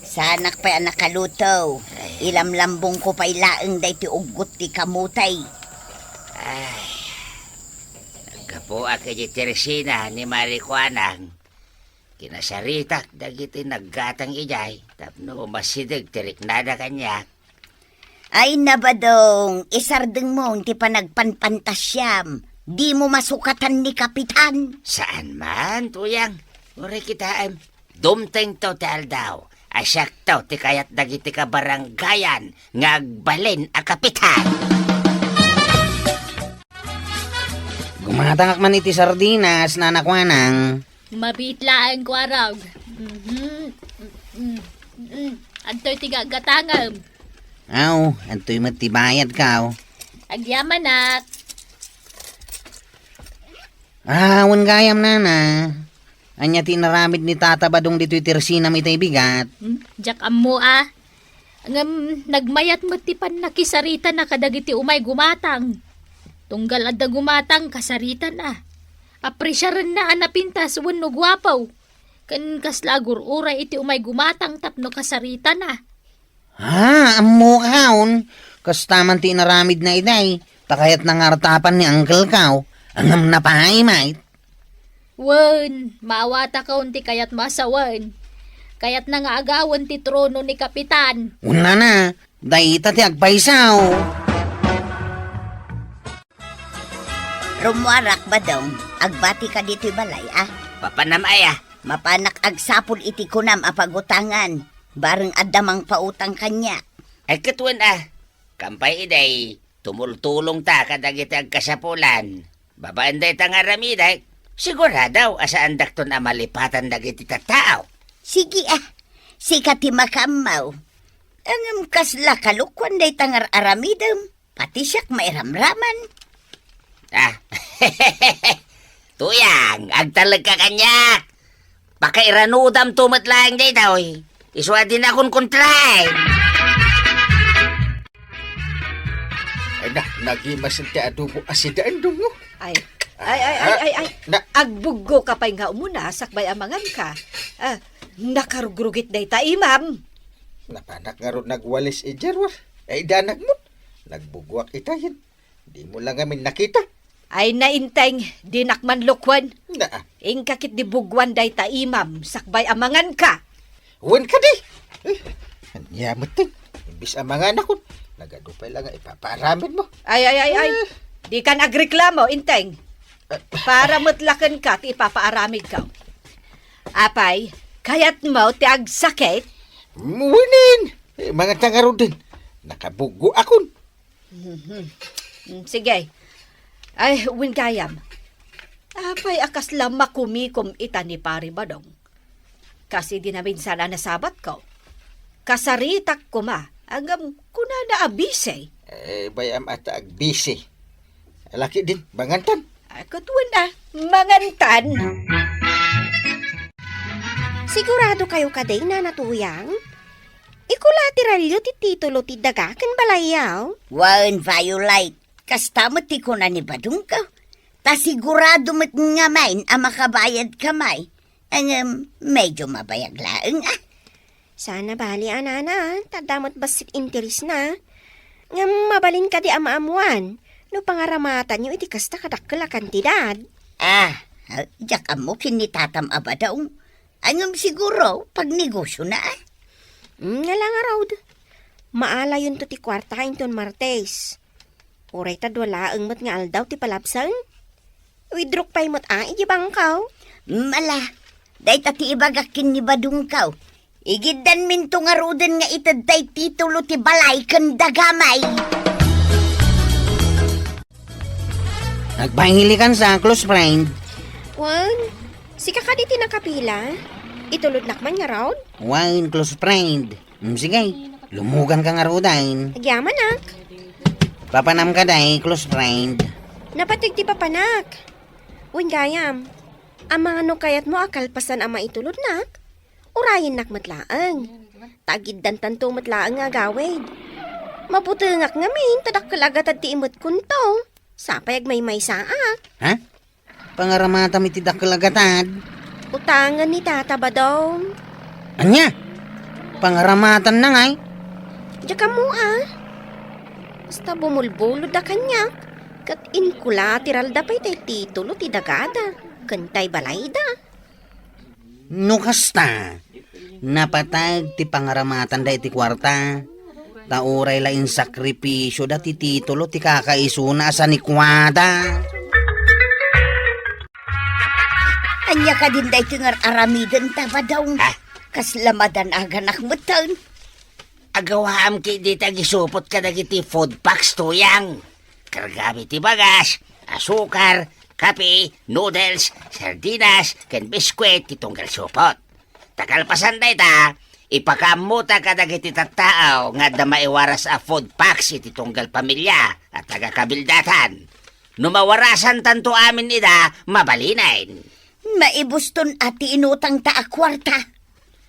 Saanak pay a nakaluto. Ay. Ilamlambongko pay laeng daytoy uggot ti kamote. Ay, naggapuak iti tersina ni Mari Kuanang. Kinasaritak dagiti naggatang idiay tapno umasideg ti riknada kaniak. Ay, Badong, isardengmo ti panagpanpantasiam. Dimo masukatan ni Kapitan. Saan man, Tuyang. Uray kitaem. Dumtengto ti aldaw a siakto ti kayat dagiti kabarangayan nga agbalin a kapitan. Gumatangak man iti sardinas, Nana Kuanang. Mabiit laeng, Kuarog. Mhm. Mm, mm, mm. Adtoy ti gagatangem. Aw, adtoy met ti bayadko. Agyamanak. Ah, wen gayam, Nana. Ania ti inaramid ni Tata Badong ditoy tersinam itay bigat? Hmm, diak ammo, ah. Ngem nagmayat met ti pannakisaritana kadagiti umay gumatang. Tunggal adda gumatang, kasaritana. Apresiarenna a napintas wenno guapo. Ken kasla agur-uray iti umay gumatang tapno kasaritana. Ah, ammokaon. Kasta man ti inaramidna itay. Ta kayatna nga artapan ni uncle-ko. Ngem napaay met. Wen, maawatakon ti kayatmo a sawen. Kayatna nga agawen ti trono ni Kapitan. Kunana, dayta ti agpayso. Rummuarak, Badong. Agbatika ditoy balay, a? Papanam aya? Mapanak agsapul iti kunam a pagutangan. Bareng adda mangpautang kaniak. Ay, ket wen, a. Kam pay idi, tumultulongta kadagiti agkasapulan. Babaen dayta nga aramidek, sigurado a saandakton a malipatan dagiti tattao. Sige, a. Sika ti makaammo. Ngem kasla kalokuan dayta nga ar-aramidem. Pati siak mairamraman. Ah. Tuyang, agtalekka kaniak. Pakairanudamto met laeng daytoy. Isu a dinakon kontraen. Ay na, nagimas ti adobo a sida, Endong, no? Ay, ay, ay, ay, ay, ay. Na- Agbuggoka pay nga umuna, sakbay a manganka. Ah, nakarugrugit dayta imam. Napanak ngarud nagwalis idiay ruar. Ay, danag mo. Nagbuggoak itayen. Dimo la ngamin nakita. Ay, na, Enteng, dinak man lokuen. Naa. Inka ketdi buggoan dayta imam, sakbay a manganka. Wen kadi? Eh, ania met, Teng? Imbes a manganakon, nagadu pay la nga ipapaaramidmo. Ay, ay, ay, ay. Eh. Dikan agreklamo, Enteng. Eh. Para met la kenka ti ipapaaramidko. Apay, kayatmo ti agsakit? Wen. Eh, manganta ngaruden. Nakabuggoakon. Mhm. Mm, sige. Ay, wen gayam. Apay a kasla makumikom ita ni Pari Badong? Kas idi naminsan a nasabatko. Kasaritak koma, ngem kunana a busy. Eh, bay-am a ta agbisi. Laki din, mangantan. Ay, ket wen a, mangantan. Sigurado kayo kadi, Nana Tuyang? Iku la ti ralio ti titulo ti daga ken balayyo? Wen, Violet, kasta met ti kuna ni Badongko. Ta sigurado met ngamin a makabayadka may. Ngem, medyo mabayag laeng, a. Saan a bali a, nana, ta adda met bassit interesna. Ngem mabalin kadi a maammuan no pangaramatanyo iti kasta kadakkel a kantidad? Ah, diak ammo ken ni tatam a badong. Ngem siguro, pagnegosiona, ah. Mm, nga la ngarud. Maalayonto ti kuarta inton Martes. Uray ta dua laeng met nga aldaw ti palabsen. Withdrawk pay met a iti bangko. Mala, dayta ti ibagak ken ni badongko. Igiddanminto ngaruden nga ited tay titulo ti balay ken dagamay. Agpangilikan sa close friend. Wen, sika kadi ti nakapila? Itulodnak man ngarud? Wen, close friend. Mm, sige, lumuganka ngaruden. Agyamanak. Papanam kadi, close friend. Napateg ti papanak. Wen gayam, amangan no kayatmo a kalpasan a maitulodnak, urayennak met laeng. Ta agiddantanto met laeng nga agawid. Mabutengak ngamin ta dakkel a gatad ti imetkonto. Sapay agmaymaysaak. Ha? Pangaramatam iti dakkel a gatad. Utangen ni Tata Badong. Ania? Pangaramatanna ngay? Diak ammo a. Basta bumulbulodda kaniak, ket inkulatiralda pay tay titulo ti dagada, ken tay balayda. No kasta, napateg ti pangaramatanda iti kuarta, ta uray la insakripisioda ti titulo ti kakaisuna a sanikuada. Ania kadin daytoy nga ar-aramidenta, Badong? Ha? Kasla madanaganak metten. Agawaam ketdi ti agisupot kadagiti food packs, Tuyang. Kargami ti bagas, asukar, kape, noodles, sardinas, ken biskwit ti tunggal supot. Ta kalpasan dayta, ipakaammota kadagiti tattao nga adda maiwaras a food packs iti tunggal pamilia a taga-Kabildatan. No mawarasantanto amin ida, mabalinen. Maibuston a ti inutangta a kuarta.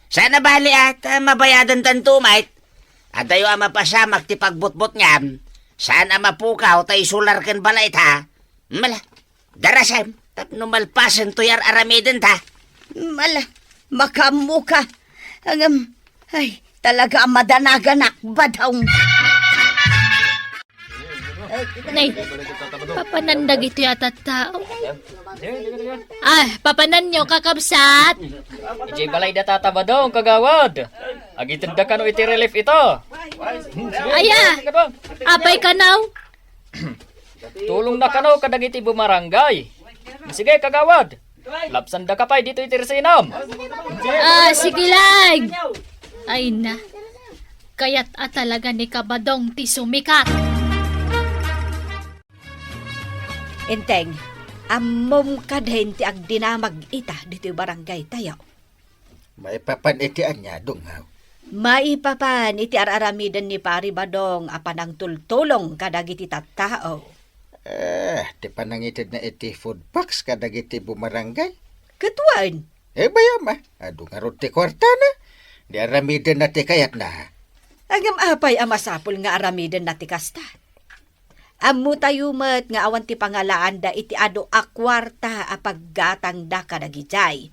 Saan a bali a ta mabayadantanto met. Adayo a mapasamak ti pagbutbutngam. Saan a mapukaw ta isular ken balayta. Mala, darasem, tapno malpasen toy ar-aramidenta. Mala, makaammoka. Ngem, ay, talaga a madanaganak, Badong. Nay, papanan dagitoy a tattao. Ah, papananyo, kakabsat? Idiay balay da Tata Badong, kagawad. Agitedda kano iti relief ito. Aya, apay kanaw? Tulongna kano kadagiti bumarangay. Sige, kagawad. Labsandaka pay ditoy ti resinam. Ah, sige lang. Ay na, kayat a talaga ni Kabadong ti sumikat. Enteng, ammom kadin ti agdinamag ita ditoy barangay tayo? Maipapan iti ania, Dungaw? Maipapan iti ar-aramiden ni Pari Badong a panangtultulong kadagiti tattao. Eh, ti panangitedna iti food packs kadagiti bumarangay? Ket wen. Eh, bayam a, adu ngarud ti kuartana. Di aramidenna ti kayatna. Ngem apay a masapul nga aramidenna ti kasta? Ammotayo met nga awan ti pangalaanda iti adu a kuarta a paggatangda kadagijay.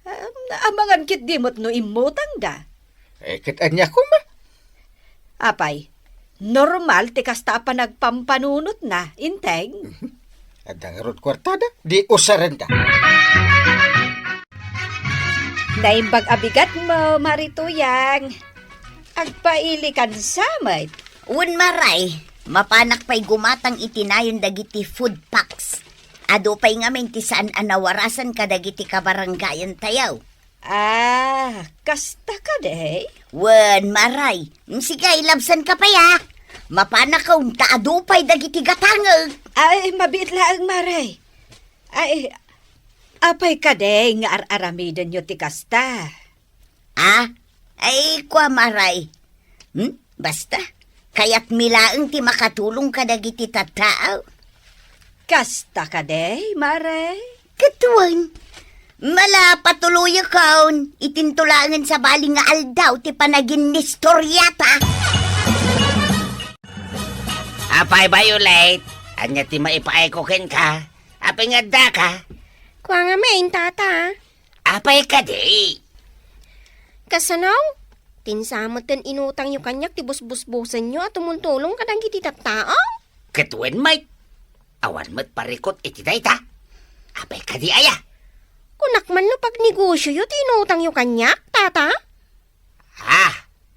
Am-, amangan ketdi met no immutangda. Eh, ket ania koma? Apay, normal ti kasta a panagpampanunotna, Enteng? Adda ngarud kuartada, di usarenda. Naimbag a bigat mo, Mari Tuyang. Agpailikan sa met. Wen, Maray, mapanak pay gumatang iti nayon dagiti food packs. Adu pay ngamin ti saan a nawarasan kadagiti kabarangayan tayo. Ah, kasta kadi? Wen, Maray. Sige, ilabsanka pay, a. Mapanakon ta adu pay dagiti gatangek. Ay, mabiit laeng, Maray. Ay, apay kadi nga ar-aramidenyo ti kasta? Ah? Ay, kua, Maray. Hmm? Basta, kayatmi laeng ti makatulong kadagiti tattao. Kasta kadi, Maray? Ket wen, mala patuloyakon, itinto laengen sabali nga aldaw ti panaginnistoriata. Apay, Violet, ania ti maipaayko kenka? Apay nga addaka? Kua ngamin, Tata. Apay kadi? Kasano? Ti insa metten inutangyo kaniak ti busbusbosenyo a tumultulong kadagiti tattao? Ket wen met, awan met parikut iti dayta. Apay kadi aya? Kunak man no pagnegosioyo ti inutangyo kaniak, tata? Ha?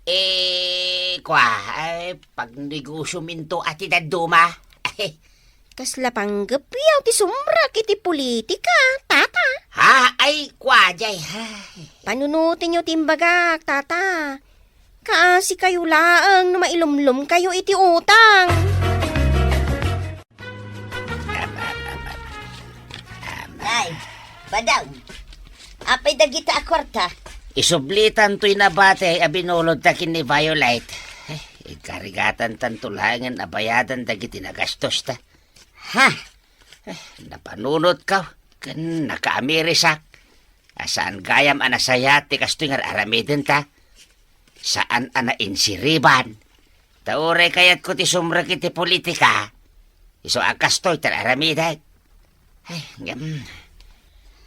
Eh, kua, ay, pagnegosiom into a ti dadduma. Kasla panggepyo ti sumrek iti politika, tata? Ha? Ay, kua, jay, ha? Panunotenyo ti imbagak, tata. Kaasikayo laeng no mailumlomkayo iti utang. Ay, Badaw, apay dagita a kuarta? Isublitan toy nabati a binulodta ken ni Violet. Eh, igkarigatantanto laengen a bayadan dagiti nagastosta. Ha? Eh, napanunotko ken nakaamirisak. A saan gayam a nasayaat ti kastoy nga ar-aramidenta. Saan a nainsiriban. Ta uray kayatko ti sumrek iti politika, isu a kastoy ti ar-aramidek. Ay, ngem,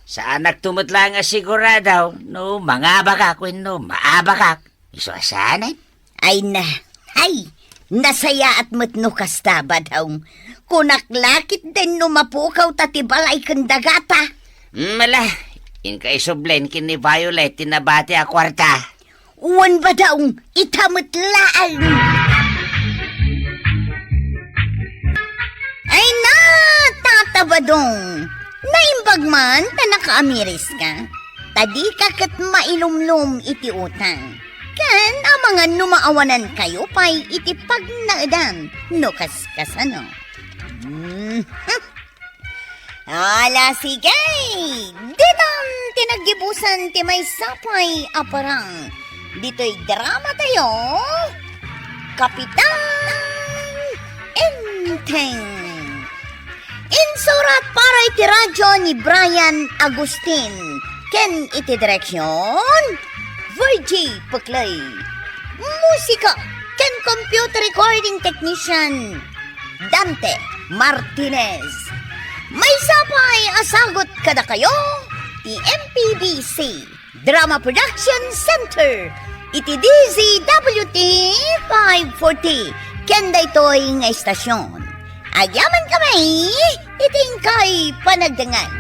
saanakto met laeng a sigurado no mangabakak wenno maabakak. Isu a saanen. Ay na, ay, nasayaat met no kasta, Badaw. Kunak la ketdin no mapukawta ti balay ken dagata. Mala, inka isublen ken ni Violet ti nabati a kuarta. Wen, Badaw, ita met laeng. Ay na, Tata Badong, naimbag man ta nakaamiriska. Ta dika ket mailumlom iti utang. Ken amangan no maawanankayo pay iti pagnaedan no kaskasano. Hmm. Ala, sige! Ditan ti naggibusan ti maysa pay a parang ditoy drama tayo, Kapitan Enteng. Insurat para iti radyo ni Brian Agustin ken iti direksyon, Virgie Puclay. Musika ken computer recording technician, Dante Martinez. Maysa pay a sagut kadakayo ti M P B C Drama Production Center iti D Z W T five forty ken daytoy nga istasyon. Agyamankami iti inkay panagdengngeg.